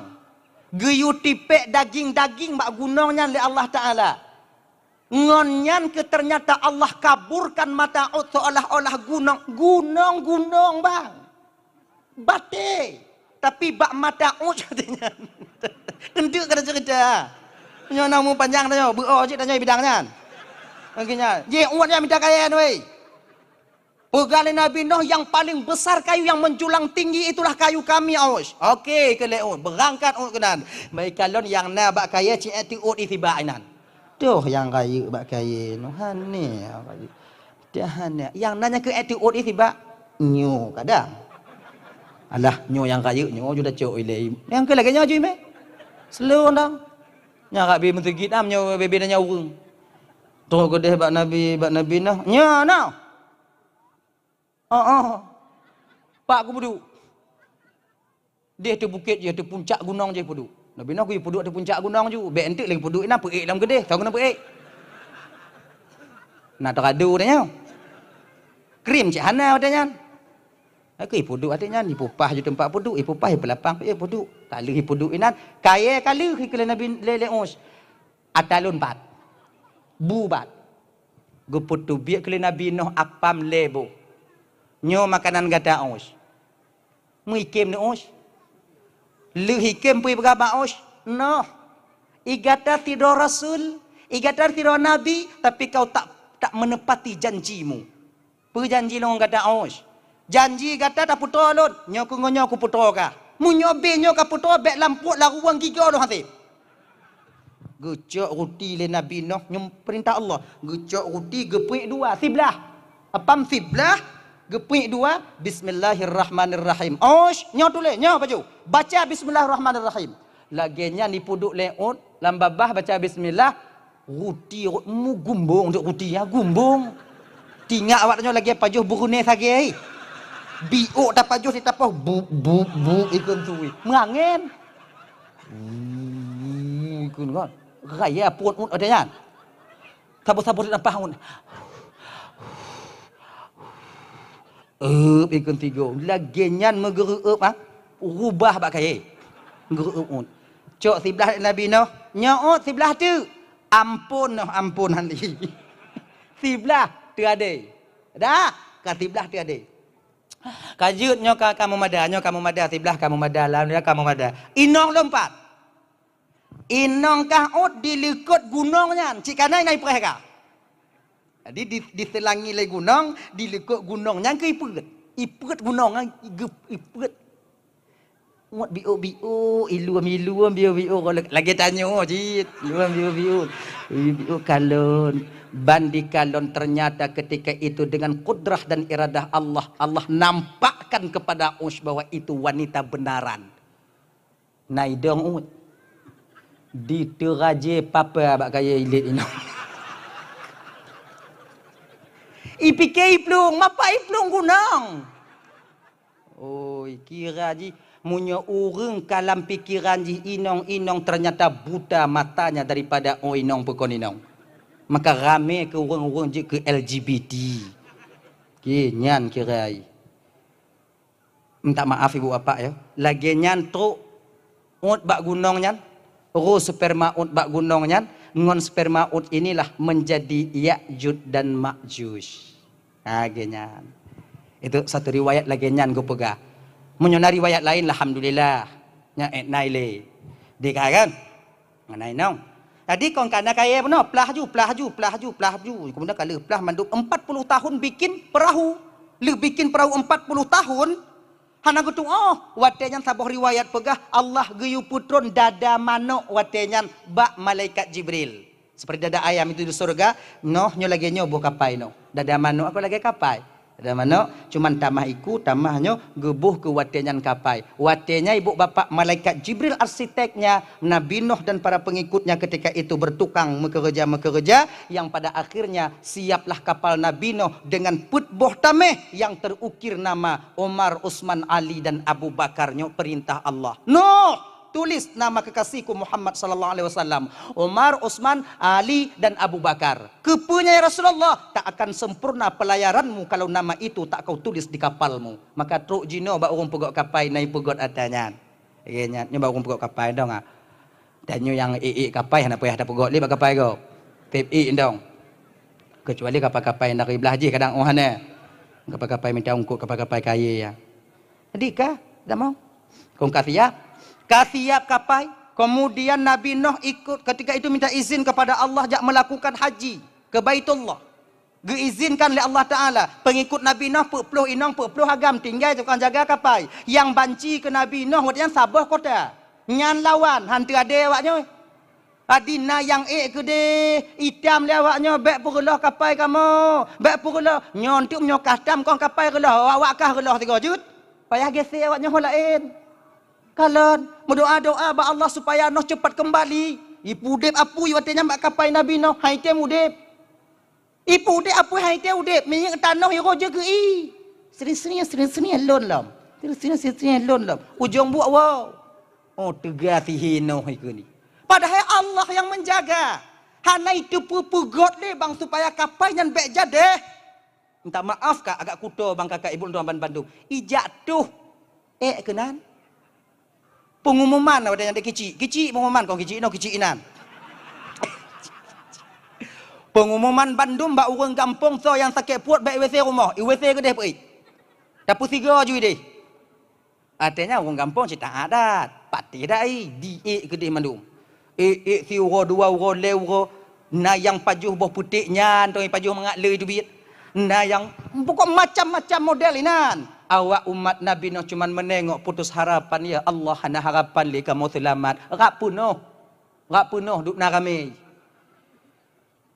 Geuyue tipék daging-daging bak gunong nyan lé Allah Taala. Ngon nyan keuh teunyata Allah kaburkan mata uet seolah-olah gunong, gunong-gunong, bang. Batèe. Tapi bak mata uet nyan. Enteuk keuneuk ceurita. Nyoe na umur panjang tanyoe, beuo cit tanyoe bidang nyan. Lagèe nyan. Jih uet nyan mita kayèe, weh. Peugah lé Nabi Nuh, "Yang paling besar kayu yang menjulang tinggi itulah kayu kami, Uet." Oke, keu lé Uet. Beurangkat Uet keunan. Bak ikalon nyang na bak kayèe, ci ék teuôt i sibak inan. Toh nyang rayeuk bak kayèe nyoe, hana rayeuk. Dah hana. Nyang na nyan keuh ék teuôt i sibak. Nyoe kadang. Alah, nyoe nyang rayeuk, nyoe ju tacok ilèe. Nyang keuh lagèe nyoe ju imè. Slow down. Nyang rabi meuseujid am nyoe bebe nanya ureueng. Toh keudeh bak Nabi, bak Nabi Nuh. Nyoe noh. Oh, oh. Pak kupeuduek. Deh teuh bukét jih, teuh puncak gunong jih peuduek. Nabi Nuh geuyue peuduek teuh puncak gunong ju. Bèk enteuk lé peuduek inan peuék lam keudeh, soe keuneuk peuék. Na teuradu tanyoe. Krim cit hana watèe nyan. Aku ipeuduek watèe nyan, ipupah ju teumpat peuduek, ipupah ipeulapang, ipeuduek. Ka lheueh ipeuduek inan, kayèe ka lheueh ikheun lé Nabi lé, lé Uet. Ata lôn pat. Bu bat. Geupeuteubiet keu lé Nabi Nuh apam lhèe boh. Nyoe makanan gata, Uet. Meuikem neuh, Uet. Lheueh ikem peue ipeugah bak Uet, "Noh, i gata sidroe rasul, i gata sidroe nabi, tapi kau tak, tak menepati janjimu." Peue janji lôn ngon gata, Uet? Janji gata tapeutoe lôn, nyoe keuh ngon nyoe kupeutoe kah. Meunyoe bèe nyoe kapeutoe, bèk lam pruet laruwang gigoe lôn hasé. Geucok ruti lé Nabi Nuh, nyoe peurintah Allah. Geucok ruti, geupeuék dua, siblah. Apam siblah, geupeuék dua, "Bismillahirrahmanirrahim." Uet, nyoe tuléh, nyoe baju. Baca Bismillahirrahmanirrahim. Lagèe nyan ipeuduek lé Uet, lam babah baca bismillah, ruti Uet meugumbong, untuk ruti nyan gumbong. Tingak awak nyoe lagèe pajoh Brunei sagèe. Biôk tapajoh di tapoh, bu, bu, bu, ikheun tui. Meuangén. Bu, ikheun kan. Raya pruet Uet watèe nyan. Saboh-saboh di napas Uet. Eup, ikheun tiga. Lagèe nyan meugeureup, ha? Rubah bak kayèe. Geureup Uet. Cok siblah Nabi Nuh. Nyoe Uet siblah teuk. Ampôn Nuh, ampôn hana. Siblah teuadé. Dah, ka siblah teuadé. Ka jeuet nyoe ka, ka meumada, nyoe ka meumada, siblah ka meumada, alhamdulillah ka meumada. Inong lôn pat. Inong kah Uet di likôt gunong nyan, cit ka na inong ipreh kah. Jadi di, diseulangi lé gunong, di likôt gunong nyan keuh ipeuet. Ipeuet gunong nyan, ipeuet. Uet biôk-biôk, ilum-ilum biôk-biôk, lagèe tanyoe cit. Ilum biôk-biôk. Biôk-biôk kalon. Ban dikalon, ternyata ketika itu dengan kudrah dan iradah Allah, Allah nampakkan kepada Uet bahwa itu wanita benaran. Na idong Uet. Diteuraje papa bak kayèe ilét inong. Ipike iplueng, mapa iplueng gunong. Oi, kira jih, meunyoe ureueng ka lam pikeran jih inong-inong ternyata buta matanya daripada, oh, inong peue kon inong. Maka ramé keu ureueng-ureueng jeuet keu L G B T. Oke, nyan kira jih. Minta maaf ibu bapak ya. Lagèe nyan trok Uet bak gunong nyan, roh sperma Uet bak gunong nyan, ngon sperma Uet inilah menjadi Ya'juj dan Ma'juj. Lagèe nyan. Itu satu riwayat lagèe nyan geupeugah. Meunyoe na riwayat laén, alhamdulillah. Nyan ék na ilé. Deka kan? Ngon inong. Jadi kon ka na kayèe bunoe, plah ju, plah ju, plah ju, plah ju. Kemudian ka lheueh plah mandum empat puluh tahun bikin perahu. Lheueh bikin perahu empat puluh tahun, hana geutu'oh. Watèe nyan saboh riwayat peugah, Allah geuyue peutron dada manok watèe nyan bak malaikat Jibril. Seperti dada ayam itu di surga, noh nyoe lagèe nyoe boh kapai noh. Dada manok aku lagèe kapai. Ada manok, cuman tamah iku, tamah nyoe geuboh keu watée nyan kapai. Watée nyan ibu bapak, malaikat Jibril arsiteknya, Nabi Nuh dan para pengikutnya ketika itu bertukang meukeureuja-meukeureuja, yang pada akhirnya siaplah kapal Nabi Nuh dengan peuet boh tameh yang terukir nama Umar, Utsman, Ali dan Abu Bakar. Nyoe perintah Allah. Nuh, tulis nama kekasihku Muhammad sallallahu alaihi wasallam. Umar, Utsman, Ali dan Abu Bakar. Keupeue nyan ya Rasulullah? Tak akan sempurna pelayaranmu kalau nama itu tak kau tulis di kapalmu. Maka trok jinoe bak ureuëng peugöt kapai na ipeugöt ata nyan. Lagée nyan, nyoe bak ureuëng peugöt kapai dong ah. Dan nyoe nyang ék-ék kapai hana payah tapeugot lé bak kapai gob. Pép ék dong. Keucuali kapai-kapai dari blah jih kadang oh hana. Kapai-kapai mita ungkot, kapai-kapai kayée ya. Jadi ka, damong. Kong ka siap. Ka siap kapai. Kemudian Nabi Nuh ikut ketika itu minta izin kepada Allah jak melakukan haji ke Baitullah. Geuizinkan lé Allah Taala, pengikut Nabi Nuh peuet ploh inong, peuet ploh agam tinggai tukang jaga kapai. Nyang banci keu Nabi Nuh watée nyan saboh kota. Nyan lawan, han teuadée awak nyoe. Adi na nyang ék keudeh, itam lé awak nyoe, bék peureuloh kapai kamoe, bék peureuloh. Nyoe teuk nyoe kah tam kong kapai reuloh, awak kah reuloh sigoe jeuet. Payah geusék awak nyoe ho laén. Kalon, meudoa-doa bak Allah supaya Nuh cepat kembali. Ipeudeb apui watée nyan bak kapai Nabi Nuh, hai tem udeb. Ipeudeb apui hai tée udeb, minyeuk tanoh iroe jeuet geu-i. Sering-sering, sering-sering lôn lom. Sering-sering, sering-sering lôn lom. Ujong buet woe. Oh, teuga si hinoh ikeu ni. Padahai Allah nyang menjaga. Hana iteupeu-peugöt lé bang supaya kapai nyan bék jadeh. Minta maaf ka agak kuto bang kakak ibu tuan ban bandum. Ijak tuh. Ék keunan. Pengumuman watée nyan deh kicik. Kicik pengumuman, kon kicik inoe, kicik inan. Pengumuman bandum bak ureuëng gampông soe nyang sakét puet bék i W C rumoh, i W C keudeh peuék. Tapeusigoe ju ideh. Watée nyan ureuëng gampông cit taát that, patéh dai, diék keudeh mandum. Ék-ék siuroe dua uroe lhée uroe, na nyang pajoh boh puték nyan, tong pajoh mangat le teubiet. Na nyang pokok macam-macam model inan. Awak umat Nabi Nuh cuman meunengok putus harapan, ya Allah, hana harapan lé kamoe seulamat. Rab peunoh. Rab peunoh duek na ramé.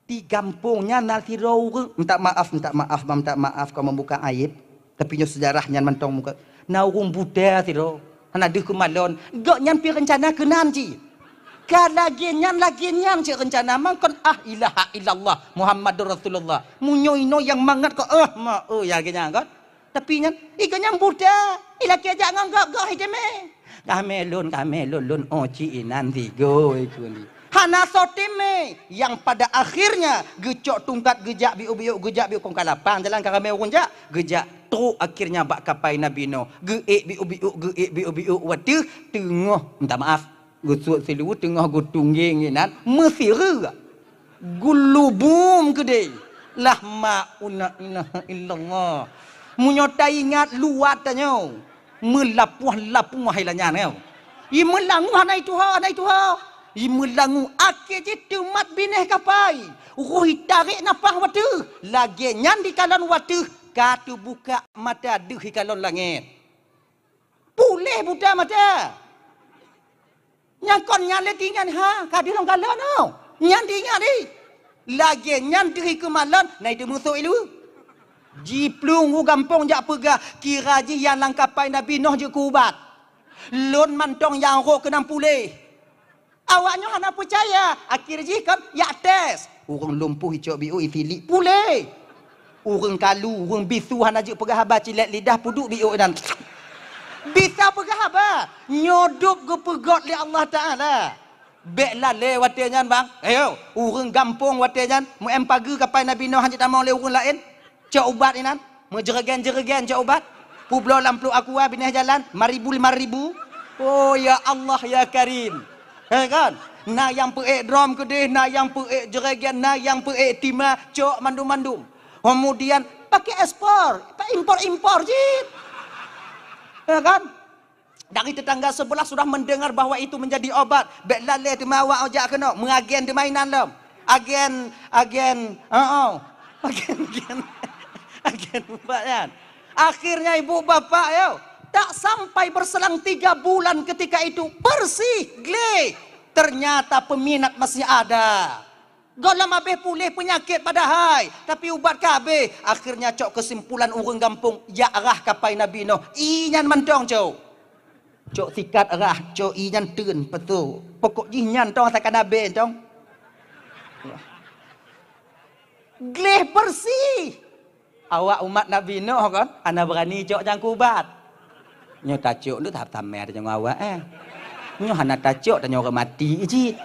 Di gampông nyan na sidroe ureuëng, minta maaf, minta maaf, minta maaf kau membuka aib. Tapi nyoe sejarah nyan mantong muka. Na ureuëng buta sidroe, hana deuh keumalon. Gobnyan pi reuncana keunan cit. Ka lagée nyan, lagée nyan cit reuncana. Mangkon ah ilaha illallah Muhammadur Rasulullah. Meunyoe inoe nyang mangat kok, eh, ma, eh, ya lagée nyan kan. Tapi nyan, i gobnyan buta. I lakée jak ngon gob, gob hai temé. Kamé lôn, kamé lôn, lôn, oh, ci inan tigo ikeu ni. Hana soe temé, nyang pada akhirnya geucok tungkat geujak biuk-biuk, geujak biuk kong ka lapang jalan ka ramé ureuëng jak, geujak trok akhirnya bak kapai Nabi Nuh. Geuék biuk-biuk, geuék biuk-biuk watée teungoh, minta maaf, geusuet siluweue teungoh geutunggeng inan meusireuk. Gulubum keudeh. Lah mauna ilaha illallah. Meunyoe taingat luwat tanyoe, meulapoh-lapoh hai lanyan nyoe. I meulangu hana ituha, hana ituha. I meulangu akhé jih teumat binéh kapai. Roh itarek nafah wateuh. Lagée nyan dikalon wateuh ka teubuka mata deuh ikalon langét. Puléh buta mata. Nyang kon nyan lé tingan ha, ka deuh lom galon oh. Nyan tingan di. Lagée nyan deuh keumalon, na itu musoh ilu. Jiplueng u gampông jak peugah, kira jih nyang lam kapai Nabi Nuh jeuet keu ubat. Lôn mantong nyang rhot keunan puléh. Awak nyoe hana peucaya, akhé jih kon yak tes. Ureuëng lumpuh icok biôh isilik puléh. Ureuëng kalu, ureuëng bisu hana jeuet peugah haba cilek lidah peuduek biôh inan. Bisa peugah haba, nyoe dub geupeugét lé Allah Taala. Bék lalée watée nyan bang. Ayo, ureuëng gampông watée nyan meu-em pageue kapai Nabi Nuh hana jitamong lé ureuëng laén. Cok ubat inan, meujeureugén-jeureugén cok ubat. Peubloe lam pluek aqua binéh jalan, lima ribu, lima ribu. Oh ya Allah ya Karim. He kan? Na nyang peuék drom keudeh, na nyang peuék jeureugén, na nyang peuék tima, cok mandum-mandum. Kemudian pakai ekspor, impor-impor cit. He kan? Dari tetangga sebelah sudah mendengar bahwa itu menjadi obat. Bék lalée teuma awak jak keunoe, meuagen teuma inan lom. Agen, agen, oh, oh. Agen, agen. Agen ubat nyan. Akhirnya ibu bapak yo, tak sampai berselang tiga bulan ketika itu bersih, gleh. Ternyata peminat masih ada. Gohlom habéh puléh peunyakét padahai, tapi ubat ka habéh. Akhirnya cok keusimpulan ureuëng gampông, jak rhah kapai Nabi Noh. Ié nyan mantong cok. Cok sikat rhah, cok ié nyan teun, peutôh. Pokok jih nyan tong, asai ka nabé tong. Gleh beureuséh. Awak umat Nabi Noh kon hana beurani cok nyang keu ubat. Nyoe tacok nyoe tahap tamé tanyoe ngon awak, eh. Nyoe hana tacok tanyoe ureuëng maté cit.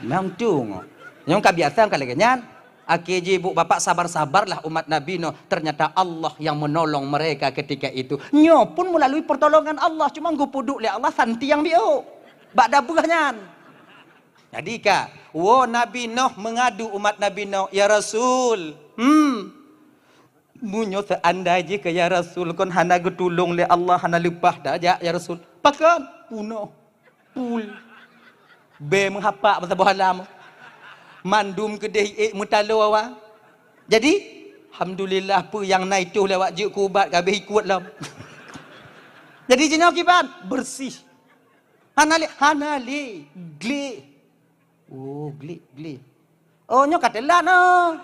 Memang tu ngo. Nyoe ka biasa ka lagée nyan. Akhé jih ibu bapak sabar-sabarlah umat Nabi Noh. Ternyata Allah yang menolong mereka ketika itu. Nyoe pun melalui pertolongan Allah. Cuma geupeuduek lé Allah santi nyang biôk. Bak dabeuh nyan. Jadi ka, woe Nabi Noh mengadu umat Nabi Noh, "Ya Rasul, hmm, meunyoe seandai jih keu ya Rasul kon hana geutulông lé Allah, hana leupah tajak ya Rasul." Pakon? Punoh. Pul. Bée meuhapak beusaboh alam. Mandum keudeh ék meutaloe awak. Jadi, alhamdulillah peue nyang na itôh lé awak jeuet keu ubat ka habéh ikot lom. Jadi jinoe kiban beureuséh. Hana lé, hana lé, gleh. Oh, gleh, gleh. Oh, nyoe ka teulat noh.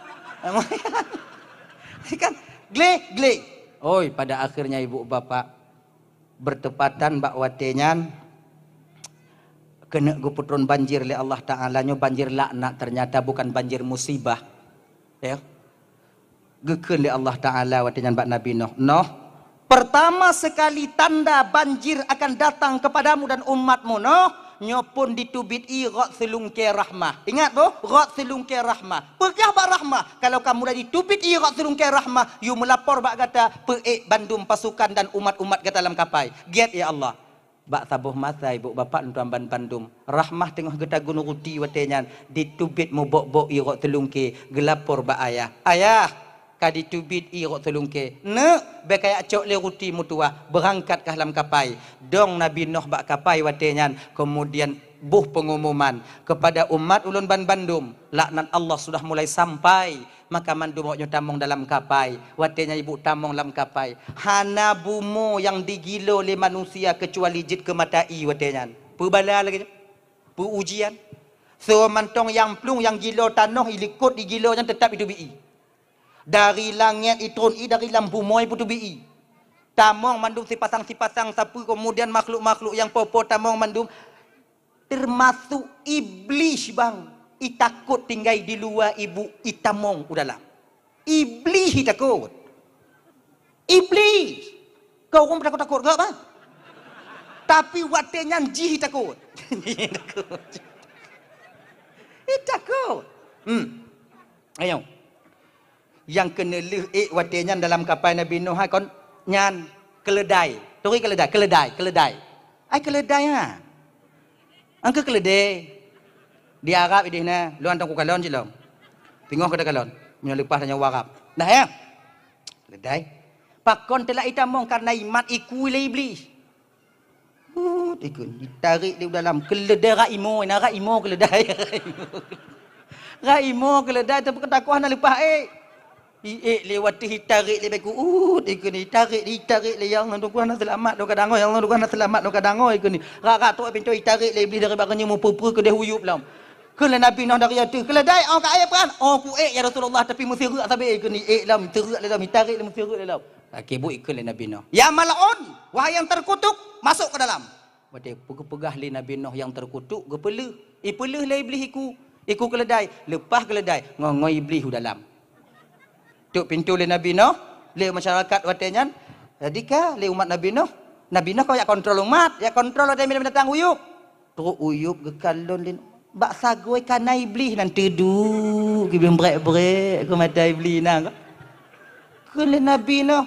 Kan? Gleh, gleh. Oi, pada akhirnya ibu bapak, bertepatan bak watée nyan keuneuk geupeutron banjir lé Allah Taala, nyoe banjir laknat, ternyata bukan banjir musibah. Ya. Geukheun lé Allah Taala watée nyan bak Nabi Noh, "Noh, pertama sekali tanda banjir akan datang kepadamu dan umatmu, Noh, nyoe phon diteubiet ie rot seulungkée rahmah." Ingat boh, rot seulungkée rahmah. Peugah bak rahmah, kalau ka mulai diteubiet ie rot seulungkée rahmah, yue meulapor bak gata, peuék bandum pasukan dan umat-umat gata lam kapai. Giet, ya Allah. Bak saboh masa ibu bapak lôn tuan ban bandum, rahmah teungoh geutagun ruti watée nyan, diteubiet mubok-bok ie rot seulungkée, geulapor bak ayah. "Ayah, ka diteubiet ie rot seulungkée. Neuk, bèk kajak cok lé ruti meutuwah, beurangkat kah lam kapai." Dong Nabi Noh bak kapai watée nyan, keumudian boh peungumuman keupada umat ulôn ban bandum, laknat Allah sudah mulai sampai. Maka mandum awaknyoe tamong dalam kapai. Watée nyan ibu tamong lam kapai, hana bumoe nyang digilo lé manusia keucuali jeuet keu mata ie watée nyan. Peubala lagée nyan. Peu ujian. Soe mantong nyang plueng nyang gilo tanoh ilikot igilo nyan teutap iteubiet ie. Dari langét itron ie, dari lam bumoe ipeuteubiet ie. Tamong mandum sipasang-sipasang sapeue, keumudian makhluk-makhluk nyang po-po tamong mandum. Teumasok Iblih bang, itakot tinggai di luwa ibu, itamong u dalam. Iblih itakot. Iblih. Keu ureuëng takot-takot gak bang. Tapi watée nyan jih itakot. Jih itakot. Itakot. Hmm. Ayo. Nyang keuneulheueh ék watée nyan dalam kapai Nabi Nuh hai kon nyan keuleudai. Turi keuleudai, keuleudai, keuleudai. Ai keuleudai ha. Angka keuleudai. Di Arab ideh na, lôn hantom kukalon cit lom. Teungoh keu takalon. Meunyoe leupah tanyoe Arab. Nah ya. Keuleudai. Pakon teulak itamong karena imat ikui lé Iblih. Hut, ikheun, itarek lé u dalam, keuleudai rak imo, na rak imo keuleudai. Rak imo keuleudai, tapi keu takoh hana leupah ék. Iék lé watée itarek lé bak iku, hut, ikheun, itarek, itarek lé, "Ya Allah, dukon hana seulamat, dukon dangoe, ya Allah, dukon hana seulamat, dukon dangoe," ikheun. Rak-rak trok pintoe itarek lé Iblih dari bak nyoe meupeue-peue keudeh uyueb lom. Kheun lé Nabi Nuh dari ateueh, "Keuleudai, oh ka ék peuan?" "Oh ku ék, ya Rasulullah, tapi meusireuk sabe," ikheun, iék lom, sireuk lé lom, itarek lé meusireuk lé lom. Akhé buet ikheun lé Nabi Nuh, "Ya mal'un, wahai yang terkutuk, masuk ke dalam." Watée peugah-peugah lé Nabi Nuh nyang teukutuk, geupeuleuh. Ipeuleuh lé Iblih iku, iku keuleudai, leupah keuleudai, ngon-ngon Iblih u dalam. Tuk pintoe lé Nabi Nuh, lé masyarakat watée nyan, jadi ka lé umat Nabi Nuh. Nabi Nuh kon jak kontrol umat, jak kontrol watée binatang uyueb. Trok uyueb geukalon lé bak sagoe kana Iblih nan teuduek, geubieng brek-brek keu mata Iblih na. Kheun lé Nabi Nuh,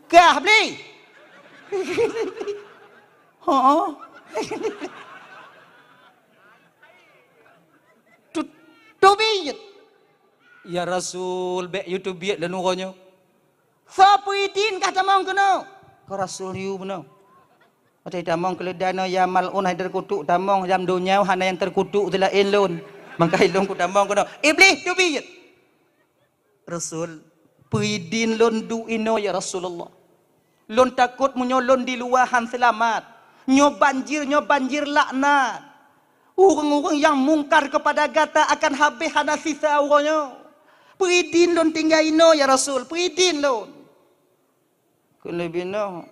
"Kah Iblih?" "Hooh." "Tu-, teubiet." "Ya Rasul, bék yue teubiet lôn uroe nyoe." "Soe peuidin kah tamong keunoe?" "Keu Rasul yue bunoe." Watée tamong keuleudai nyoe, "Ya mal'un hai teukutuk, tamong lam donya hana nyang teukutuk seulaén lôn. Mangkai lôn kutamong keunoe." "Iblih teubiet." "Rasul, peuidin lôn duek inoe ya Rasulullah. Lôn takot meunyoe lôn di luwa han seulamat. Nyoe banjir, nyoe banjir laknat. Ureuëng-ureuëng nyang mungkar keupada gata akan habéh hana sisa uroe nyoe. Peuidin lôn tinggai inoe, ya Rasul, peuidin lôn. Kheun lé binoe,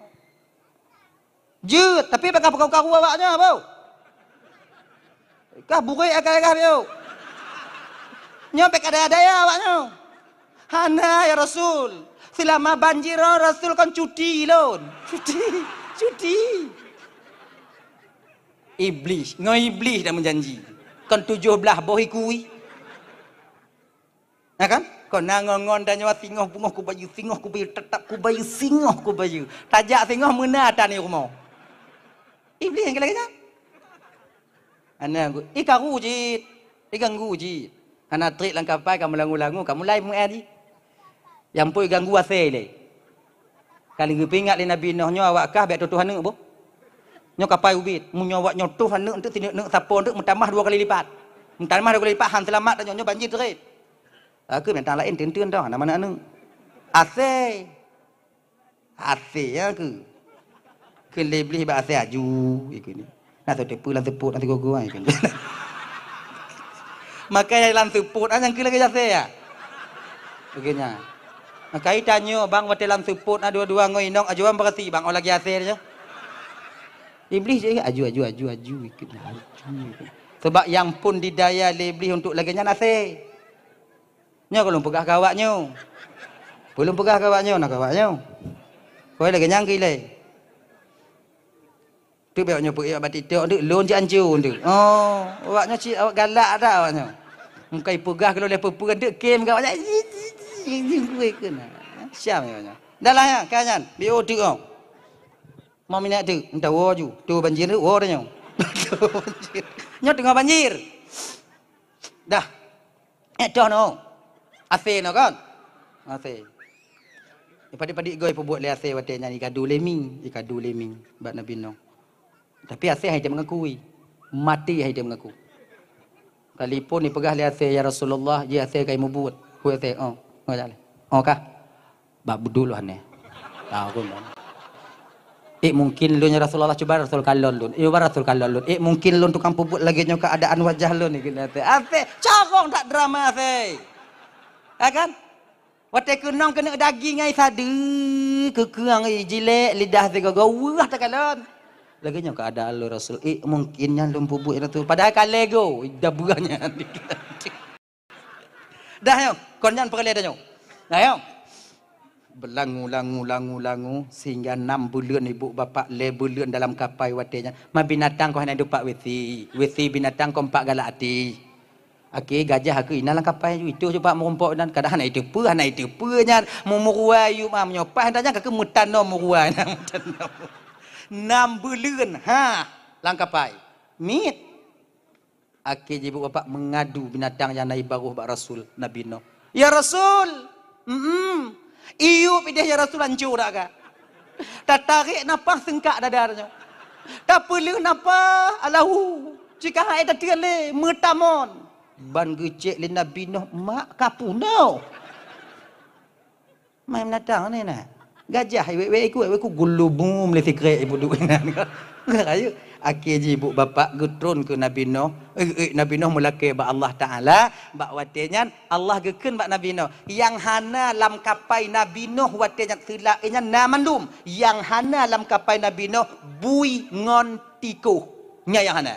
"Jeuet, tapi bèk karu-karu awaknyoe, boh. Kah burék akai kah biôh. Nyoe bèk ka daya-daya awaknyoe." "Hana, ya Rasul. Seulama banjir nyoe Rasul kon cuti lôn." Cuti, cuti. Iblih, ngon Iblih dah meujanji. Kon tujoh blaih boh ikui. Na kan? Kon na ngon-ngon tanyoe singoh beungoh kubayeue, singoh kubayeue, teutap kubayeue, singoh kubayeue. Tajak singoh meuna ata ni rumoh. Iblih nyang lagèe nyan. Hana gu-, ikaru cit, iganggu cit. Hana trép lam kapai ka meulangu-langu, ka mulai meu'en jih. Nyang peuet ganggu asèe lé. Ka lheueh geupeuingat lé Nabi Nuh, "Nyoe awak kah bèk tutoh aneuk boh. Nyoe kapai ubit. Meunyoe awak nyoe tutoh aneuk eunteuk, sineuk-neuk sapo eunteuk, meutamah dua kali lipat. Meutamah dua kali lipat, han seulamat tanyoe, nyoe banjir trép." Ka keuh binatang laén teun-teun toh, hana manö aneuk. Asèe. Asèe, ya keuh. Kheun lé Iblih bak asèe, "Aju," ikheun. "Na soe teupeu lam seupôt, na sigoe-goe," ikheun. Maka nyang lam seupôt, ah, nyang keuh lagèe asèe, ya. Ikheun nyan. Maka itanyoe, bang, watèe lam seupôt, na dua-dua ngon inong, aju bang beurati, bang, oh lagèe asèe nyoe. Iblih jih, "Aju, aju, aju, aju," ikheun. "Aju," ikheun. Sabab nyang phôn didaya lé Iblih untuk lagèe nyan asèe. Nyoe ka lôn peugah keu awaknyoe. Peue lôn peugah keu awaknyoe, na keu awaknyoe. Koi lagèe nyang keu ilèe. Teuk bèk awaknyoe peuék bak TikTok, teuk lôn cit anco teuk. Oh, awaknyoe cit awak galak that awaknyoe. Meukai peugah keu lôn lé peue-peue teuk kem keu awaknyoe. Siam awaknyoe. Dah lah nyan, ka nyan. Biôh teuk oh. Mau minat teuk, entah woe ju. Tu banjir teuk, woe tanyoe. Nyoe teungoh banjir. Dah. Eh, toh no. Asèe no kan? Asèe. Padit-padit goe peubuet lé asèe watèe nyan ikadu lé mie, ikadu lé mie bak Nabi Nuh. Tapi asèe han jitem meungaku. Maté han jitem meungaku. Kalipun ipeugah lé asèe, "Ya Rasulullah, jih asèe kai mubuet." Kheun asèe, "Oh, ngajak lé." "Oh kah?" Bak beudôh lôn nyan. Tahu kan? "Eh, mungkin lôn, ya Rasulullah, cuba Rasul kalon lôn. Eh, cuba Rasul kalon lôn. Eh, mungkin lôn tukang peubuet lagèe nyoe keuadaan wajah lôn," ikheun asèe. Asèe, carông that drama asèe. Ya kan? Watèe keunong keuneuk daging ai sadeue, keukeueng ai jilek, lidah sigoe-goe, weueh takalon. Lagèe nyoe keuadaan lôn Rasul. "Eh, mungkin nyan lôn peubuet nyan tu." Padahai ka lego, dah beurah nyan. Dah nyoe, kon nyan peureulèe tanyoe. Nah nyoe. Beulangu, langu, langu, langu, sehingga nam buleuen ibu bapak, lhèe buleuen dalam kapai watèe nyan. Ma binatang kon hana dupat WC. WC binatang kon pat galak até. Akhé gajah keuh inan lam kapai ju, itu cupak meurumpok inan. Kadang hana iteupeue, hana iteupeue nyan. Meumurua ayue ma meunyoe paih nyan ka keuh meutanoh murua inan, meutanoh. Nam buleuen, ha, lam kapai. Miet. Akhé jih ibu bapak meungadu binatang nyang na ibaroh bak Rasul Nabi Nuh. "Ya Rasul, mm, iyup ideh ya Rasul, anco dak ka. Tatarek nafah seungkak dada nyoe. Tapeuleuh nafah alahu. Cika hai tateun lé meutamon." Ban geucek lé Nabi Nuh, mak ka punoh. Mai binatang ni na. Gajah wek-wek iku, wek iku gulubum lé sikrek ibu duek inan. Rayeuk. Akhé jih ibu bapak geutron keu Nabi Nuh. Eh, eh, Nabi Nuh meulakée bak Allah Taala. Bak watée nyan Allah geukheun bak Nabi Nuh, nyang hana lam kapai Nabi Nuh watée nyan seulak nyan na mandum. Nyang hana lam kapai Nabi Nuh bui ngon tikoh. Nyan nyang hana.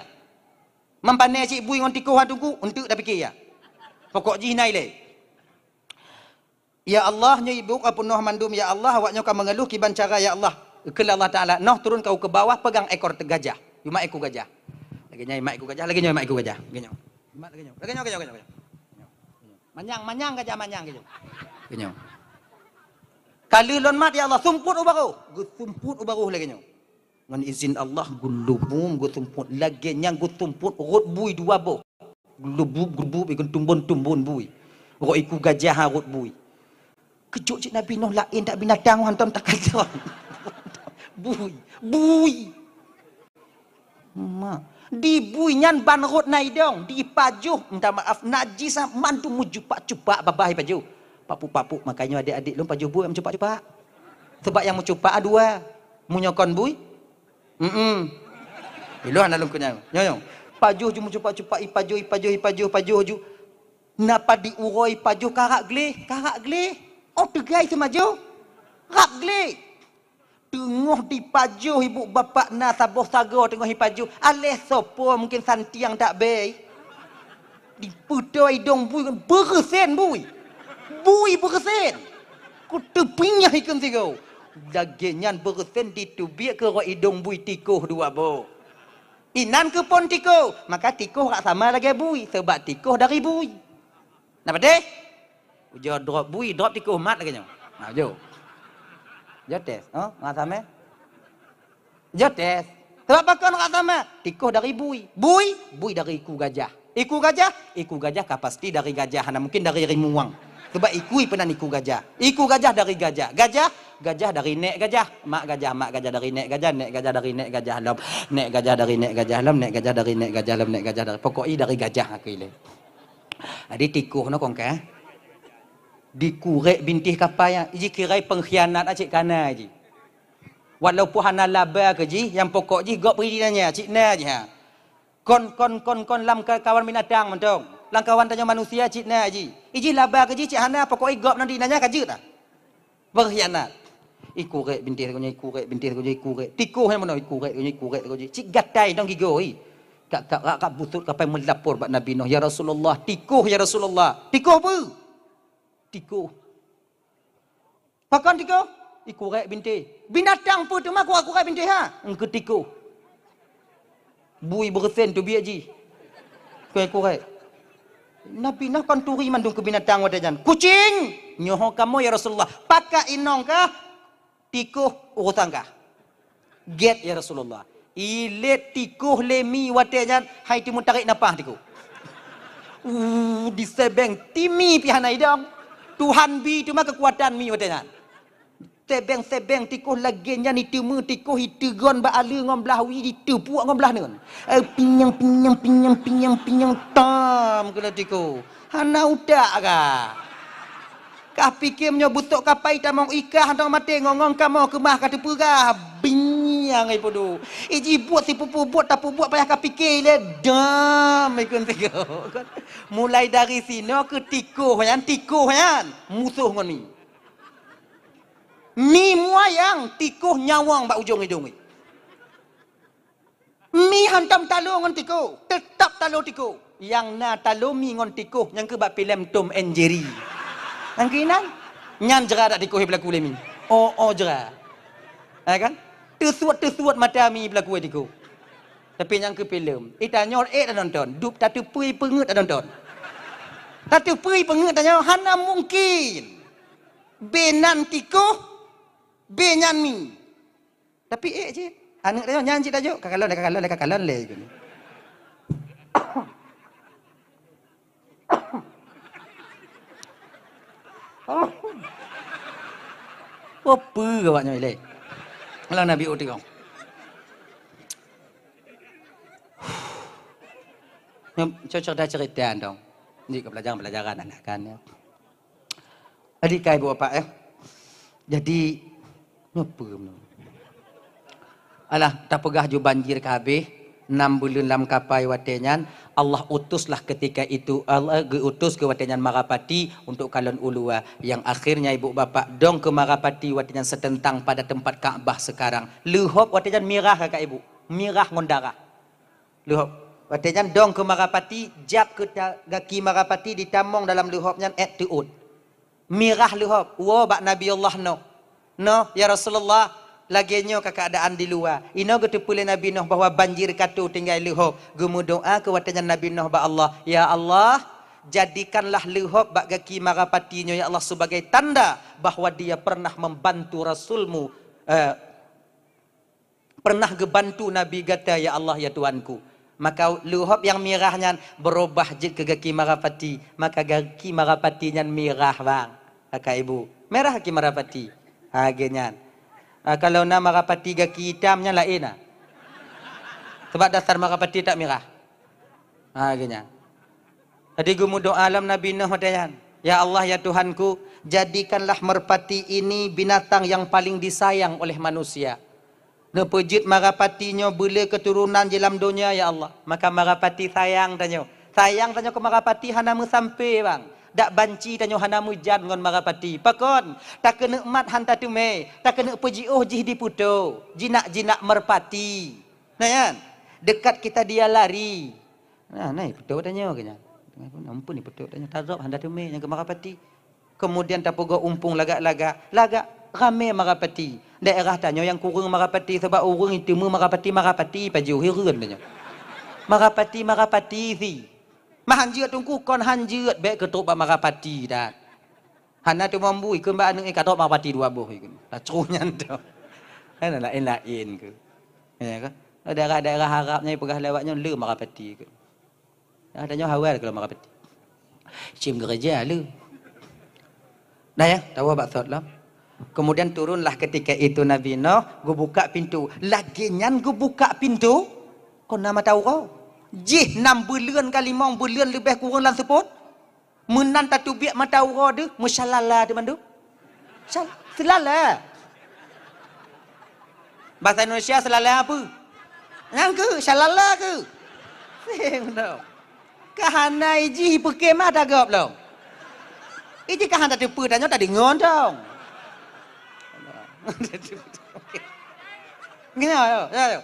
Mampane cit bui ngon tikoh han teungku, eunteuk tapike ya. Pokok jih na ilée. Ya Allah, nyoe ibu ka peunoh mandum ya Allah, awak nyoe ka meungeuluh kiban cara ya Allah. Kheun lé Allah Taala, "Noh turun keu bawah, pegang ekor gajah." Imat ekor gajah. Lagée nyoe imat ekor gajah, lagée nyoe imat ekor gajah. Lagée nyoe. Imat lagée nyoe. Lagée nyoe, lagée nyoe, lagée nyoe. Manyang, manyang gajah manyang lagée nyoe. Lagée nyoe. Ka lheueh lôn mat ya Allah, sumpot u baroh. Geusumpot u baroh lagée nyoe. Ngon izin Allah, geulubum geusumpot lagée nyang geusumpot rot bui dua boh. Geulubum, geulubum, ikon tumbon-tumbon bui. Rot iku gajah ha rot bui. Keujot cit Nabi Nuh laén that binatang hantom takalon. Bui, bui. Ma, di bui nyan ban rot na idong, dipajoh, minta maaf, najis mandum meucupak-cupak babah ipajoh. Papuk-papuk, makanya adik-adik lôn pajoh bui meucupak-cupak. Sebab nyang meucupak dua. Meunyoe kon bui, Mm-mm. Ilôn hana lôn keunyan. Nyoe, nyoe. Pajoh ju meucupak-cupak, ipajoh, ipajoh, ipajoh, pajoh ju. Na padi uroe ipajoh karak gleh, karak gleh. Oh, teugai seumajoh. Rab gleh. Teungoh dipajoh ibu bapak na saboh sagoe teungoh ipajoh. Aléh soe po mungken santiang dak bei. Dipeutôi idong bui, beureusen bui. Bui beureusen. Ku teupinyah ikheun sigoe. Lagée nyan beureusen diteubiet keu rot idong bui tikoh dua boh. Inan keuh phon tikoh, maka tikoh rak sama lagée bui, seubab tikoh dari bui. Na padeh? Ujoe drop bui, drop tikoh mat lagée nyoe. Na ujoe. Ujoe tes, oh, ngon sama. Ujoe tes. Seubab pakon rak sama? Tikoh dari bui. Bui, bui dari iku gajah. Iku gajah, iku gajah ka pasti dari gajah, hana mungken dari rimueng. Seubab iku peunan iku gajah. Iku gajah dari gajah. Gajah, gajah dari nék gajah. Mak gajah, mak gajah dari nék gajah, nék gajah dari nék gajah lom. Nék gajah dari nék gajah lom, nék gajah dari nék gajah lom, nék gajah dari, pokok i dari gajah aku ilée. Jadi tikoh nyoe kong ka. Dikurek bintéh kapai, iji kirai pengkhianat cit kana ji. Walaupun hana laba keu jih, nyang pokok jih gob bri nanya, cit na jih ha. Kon, kon, kon, kon lam ka-, kawan binatang mantong. Lam kawan tanyoe manusia cit na jih. Ijih laba keu jih cit hana, pokok i gob nan di nanya ka jeuet ah. Pengkhianat. Ikurek bintéh keu nyoe, ikurek bintéh keu nyoe, ikurek. Tikoh nyang meunoe, ikurek keu nyoe, ikurek keu nyoe. Cit gatai dong gigoe. Kak, kak, kak, kak busut kapai meulapor bak Nabi Nuh, "Ya Rasulullah, tikoh ya Rasulullah." Tikoh peue? Tikoh. Pakon tikoh? Ikurek bintéh. Binatang peue teuma kurek-kurek bintéh ha? Engkeu tikoh. Bui beureusen teubiet jih. Kurek-kurek. Nabi Nuh kon turi mandum keu binatang watée nyan. Kucing! Nyoe ho kamoe ya Rasulullah. Pakat inong kah? Tikoh urosan kah? Gét ya Rasulullah. Ilét tikoh lé mi watée nyan hai teumeutarek napah tikoh. Uh, disebeng ti mi pih hana idong. Tuhan bi teuma keukuatan mi watée nyan. Sebeng-sebeng tikoh lagée nyan iteumeu tikoh iteugon bak aleue ngon blah wie diteupuek ngon blah neuen. Eh, pinyang, pinyang, pinyang, pinyang, pinyang, tam keunoe tikoh. Hana utak ka. Kah pike meunyoe beusok kapai tamong ikah hana maté ngongong kamoe keumah ka teupeugah. Binyang ai pudu. Iji buet sipupu buet tapubuet payah ka pike lé dam ikun tikoh. Mulai dari sinoe keu tikoh nyan, tikoh nyan musoh ngon mi. Mi muayang tikoh nyawong bak ujong idong. Mi hantom talo ngon tikoh, teutap talo tikoh. Nyang na talo mi ngon tikoh nyang keu bak filem Tom and Jerry. Nyang keu inan, nyan jera dak tikoh beulaku lé mi. Oh, oh jera. Ha kan? Teusuet-teusuet mata mi beulaku tikoh. Tapi nyang keu filem, itanyoe ék tanonton, dup tateupeue peungeut tanonton. Tateupeue peungeut tanyoe hana mungkin. Benan tikoh, benan mi. Tapi ék cit. Aneuk tanyoe nyan cit tajok, ka kalon lé, ka kalon lé, ka kalon lé. Oh, peue awak nyoe ilée? Lam Nabi uteung. Nyoe cocok dah cerita dong. Ni keu pelajaran-pelajaran anak kan ya. Adik kai buah pak eh. Jadi nyoe peue meunoe? Alah, tapeugah ju banjir ka habéh, nam buleuen lam kapai watée nyan, Allah utuslah ketika itu, Allah geuutus keu watée nyan mara pati untuk kalon u luwa. Yang akhirnya ibu bapak dong keu mara pati watée nyan seuteuntang pada tempat Ka'bah sekarang. Leuhop watée nyan mirah kakak ibu, mirah ngon darah. Leuhop. Watée nyan dong keu mara pati, jab keu ta-, gaki mara pati ditamong dalam leuhop nyan ék teuôt. Mirah leuhop, woe bak Nabi Allah Nuh. "Nuh, ya Rasulullah, lagée nyoe ka keuadaan di luwa." Inoe geuteupeue lé Nabi Nuh bahwa banjir ka toe tinggai leuhop. Geumeudoá keu watée nyan Nabi Nuh bak Allah, "Ya Allah, jadikanlah leuhop bak gaki mara pati nyoe ya Allah sebagai tanda bahwa dia pernah membantu Rasul-Mu, eh, pernah geubantu Nabi gata, ya Allah, ya Tuhanku." Maka leuhop nyang mirah nyan beurubah jeuet keu gaki mara pati. Maka gaki mara pati nyan mirah bang. Kakak ibu, mirah gaki mara pati. Ha, lagée nyan. Ha, kalau na mara pati gaki itam nyan laén na. Sebab dasar mara pati tak mirah. Ha, lagée nyan. Jadi geumeudoá lom Nabi Nuh watée nyan, "Ya Allah, ya Tuhanku, jadikanlah merpati ini binatang yang paling disayang oleh manusia." Neupeujeuet Marapati nyoe beulé keuturonan jih lam donya, ya Allah. Maka Marapati sayang tanyoe. Sayang tanyoe keu Marapati hana meusampé, bang. Dak banci tanyoe hana meujan ngon Marapati. Pakon? Takeuneuk mat han tateumé, takeuneuk peujiôh jih di putô, jinak-jinak meurpati. Nah, nyan. Dekat kita dia lari. Nah, nah, putôk tanyoe keu nyan. Ampôn, putôk tanyoe. Tarok han tateumé nyang keu Marapati. Kemudian tapeugoe umpung lagak-lagak, lagak ramé Marapati. Daerah tanyoe nyang kureueng Marapati, sabab ureueng iteumé Marapati, Marapati pajoh, hireuen tanyoe. Marapati, Marapati si. Mah han jeuet Teungku, kon han jeuet, bék keutrok bak Marapati that. Hana teumambu, ikheun bak aneuk, eh, ka trok Marapati dua boh, ikheun. Tacroh nyan tu. Kan laén-laén keu. Ya kan? Daerah-daerah Arab nyan peugah lewat nyoe le Marapati keu. Dah tanyoe hawa keu Marapati. Cim gereja le. Dah ya, tahu bak thot lah. Kemudian turunlah ketika itu Nabi Nuh, geubuka pintu. Lagée nyan geubuka pintu, kon na mata uroe. Jih nam buleuen ka limong buleuen leubeh kureueng lam seupôt. Meunan tateubiet mata uroe deuh, meusyalala teumandum. Syal-, seulala. Bahasa Indonesia seulala apa? Nyang keu, syalala keu. Seng dong. Ka hana iji peuke mata gob lom. Iji ka hana teupeu tanyoe tadeungon dong. Gini, ayo, ayo.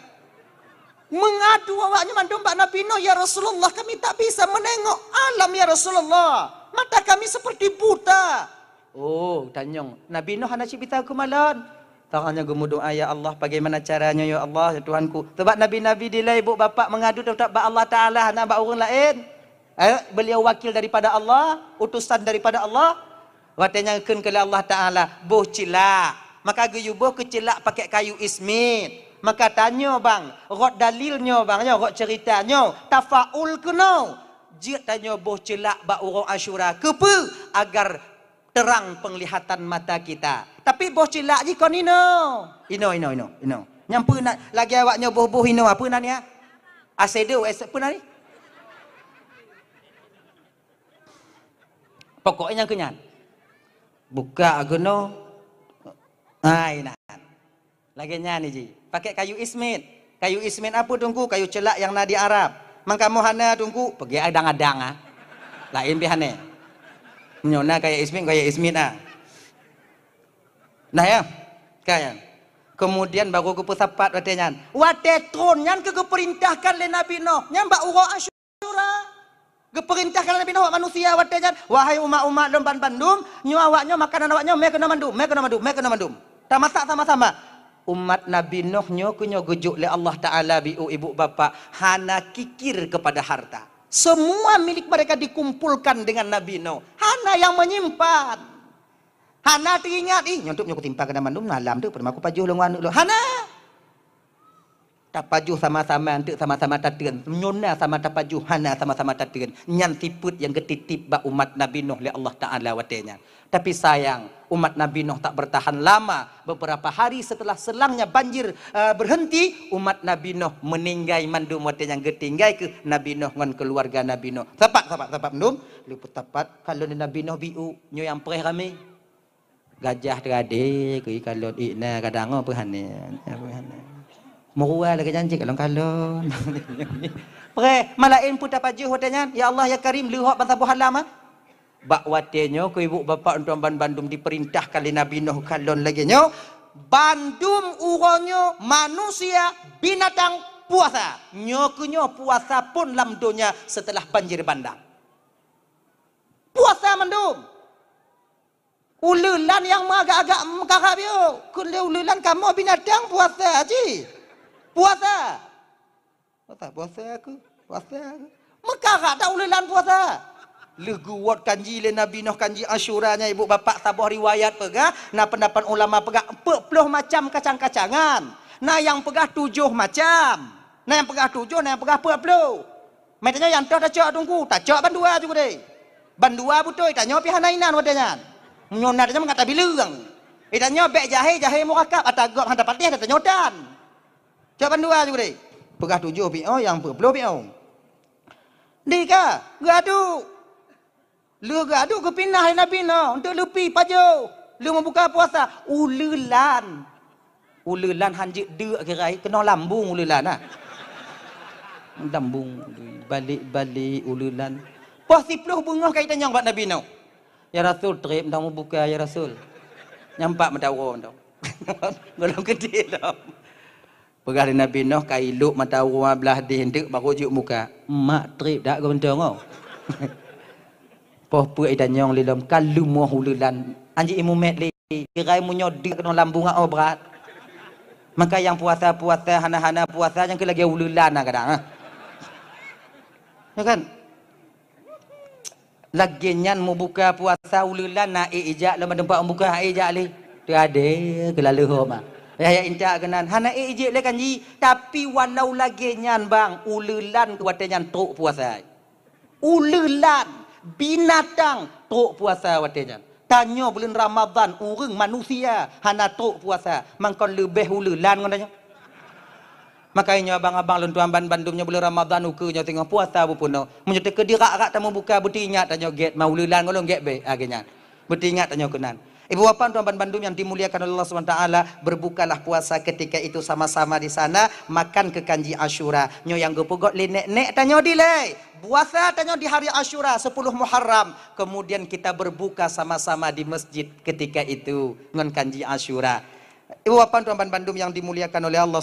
Mengadu awaknyan mandum bak Nabi Nuh, "Ya Rasulullah, kami tak bisa menengok alam, ya Rasulullah. Mata kami seperti buta." Oh, tanyong. Nabi Nuh hana cit bisa keumalon. Tangan nyan geumeudoa, "Ya Allah, bagaimana caranya, ya Allah, ya Tuhanku?" Sebab nabi-nabi dilée ibu bapak mengadu tetap bak Allah Taala, hana bak ureueng laén. Eh, beliau wakil daripada Allah, utusan daripada Allah. Watée nyan kheun keu lé Allah Taala, "Boh ceulak." Maka geuyue boh keu ceulak pakai kayu ismit. Maka tanyoe bang, rot dalil nyoe bang, nyoe rot cerita nyoe, tafaul keunoe. Jeuet tanyoe boh ceulak bak uroe Asyura. Keupeue? Agar terang penglihatan mata kita. Tapi boh ceulak jih kon inoe. Inoe, inoe, inoe, inoe. Nyang peue na lagée awak nyoe boh-boh inoe, peue nan nyan? Asedo, es-, peue nan ni? Pokoknya nyang keu nyan. Buka keunoe. Hai nan. Lagée nyan iji. Pakai kayu ismit. Kayu ismit apa Teungku? Kayu ceulak nyang na di Arab. Man kamoe hana Teungku, peugét adang-adang ah. Laén pih hana. Nyoe na kayu ismit, kayu ismit ah. Nah ya. Ka nyan. Kemudian baru geupeusapat watée nyan. Watée tron nyan keu geupeurintahkan lé Nabi Nuh. Nyan bak uroe Asy- Asyura. Geupeurintah keu Nabi Nuh bak manusia watée nyan, "Wahai umat-umat lôn banmandum, nyoe awak nyoe makanan awak nyoe, mé keunoe mandum, mé keunoe mandum, mé keunoe mandum." Tamasak sama-sama. Umat Nabi Nuh nyoe keu nyoe geujok lé Allah Taala biu ibu bapak, hana kikir kepada harta. Semua milik mereka dikumpulkan dengan Nabi Nuh. Hana nyang menyimpan. Hana teuingat, "Ih, nyoe teuk nyoe kutimpa keunan mandum, malam teuk, peue teuma kupajoh lôn ngon aneuk lôn." Hana. Tapajoh sama-sama, enteuk sama-sama tateun. Nyoe na sama tapajoh, hana sama-sama tateun. Nyan sifeuet nyang geutitip bak umat Nabi Nuh lé Allah Taala watée nyan. Tapi sayang, umat Nabi Nuh tak bertahan lama. Beberapa hari setelah selangnya banjir, eh, berhenti, umat Nabi Nuh meuninggai mandum watée nyan geutinggai keuh Nabi Nuh ngon keuluwarga Nabi Nuh. Sapat, sapat, sapat mandum. Lheueh peusapat, kalon Nabi Nuh biu, nyoe nyang preh ramé. Gajah teuradé keu ikalon, ik na kadang oh peuhane, peuhane. Meurua lagée janji kalon-kalon. Preh, malaén peue tapajoh watée nyan, "Ya Allah, ya Karim, leuhok ban saboh alam ah." Bak watée nyoe keu ibu bapak lôn banmandum dipeurintahkan lé Nabi Nuh kalon lagée nyoe, bandum uroe nyoe manusia, binatang puasa. Nyoe keu nyoe puasa pun lam donya setelah banjir bandang. Puasa mandum. Uleulan nyang meuagak-agak meukarat biôh. Kheun lé uleulan, "Kamoe binatang puasa jih." Puasa. Puasa, puasa aku. Puasa aku. Meukarat dak uleulan puasa? Lheueh geuwot kanji lé Nabi Nuh, kanji Asyura nyan, ibu bapak, saboh riwayat peugah, na peundapat ulama peugah, empat puluh macam kacang-kacangan. Na nyang peugah tujoh macam. Na nyang peugah tujoh, na nyang peugah empat puluh. Meutanyoe nyang toh tacok Teungku, tacok bandua ju keudeh. Bandua beutôi, tanyoe pih hana inan watée nyan. Meunyoe na tanyoe mangat tabileueng. Eh, tanyoe bék jahé, jahé murakab, ata gob hana tapatéh, ata tanyoe tan. Cok bandua ju keudeh. Peugah tujoh piôh, nyang peuet ploh piôh. Di ka, geuadu. Lheueh geuadu geupinah lé Nabi Nuh, untuk leupi pajoh. Lheueh meubuka puasa, uleulan. Uleulan han jeuet deuk kira, keunoe lambung uleulan, ha. Lambung, balek-balek uleulan. Poh siploh beungoh ka itanyong bak Nabi Nuh. "Ya Rasul, trép mantong mubuka, ya Rasul." Nyang pat mata uroe mantong. Golom keudeh lom. Peugah lé Nabi Nuh, ka ilok mata uroe blah deh enteuk baru jeuet muka. Mak trép dak geuh mantong, oh. Poh peuet itanyong lé lom, ka leumoh uleulan. Anjing imumet lé, kirai meunyoe deuk keunoe lambung, oh, brat. Maka nyang puasa-puasa, hana-hana puasa, nyang keu lagèe uleulan na kadang, ah. Ya kan? Lagèe nyan mubuka puasa uleulan na ék ijak lom teumpat mubuka, ék ijak lé. Teuadé keulaleuhom ah. Yah, yah intat keunan. Hana ék ijak lé kan ji. Tapi walau lagèe nyan bang, uleulan watèe nyan trok puasa. Uleulan, binatang, trok puasa watèe nyan. Tanyoe buleuen Ramadhan, ureueng manusia hana trok puasa, mangkon leubeh uleulan ngon tanyoe. Makajih nyoe abang-abang lôn tuan ban bandum nyoe buleuen Ramadhan ukeue nyoe teungoh puasa beupunoh. Meunyoe teukeudi rak-rak tamubuka beuteuingat tanyoe gét ma uleulan ngon lôn gét bèk lagèe nyan. Beuteuingat tanyoe keunan. Ibu bapak tuan ban bandum yang dimuliakan oleh Allah Subhanahu wa taala, berbukalah puasa ketika itu sama-sama di sana, makan keu kanji Asyura. Nyoe nyang geupeugöt lé nèk-nèk tanyoe dilèe. Puasa tanyoe di hari Asyura, sepuluh Muharram. Kemudian kita berbuka sama-sama di masjid ketika itu ngon kanji Asyura. Ibu bapak tuan ban bandum yang dimuliakan oleh Allah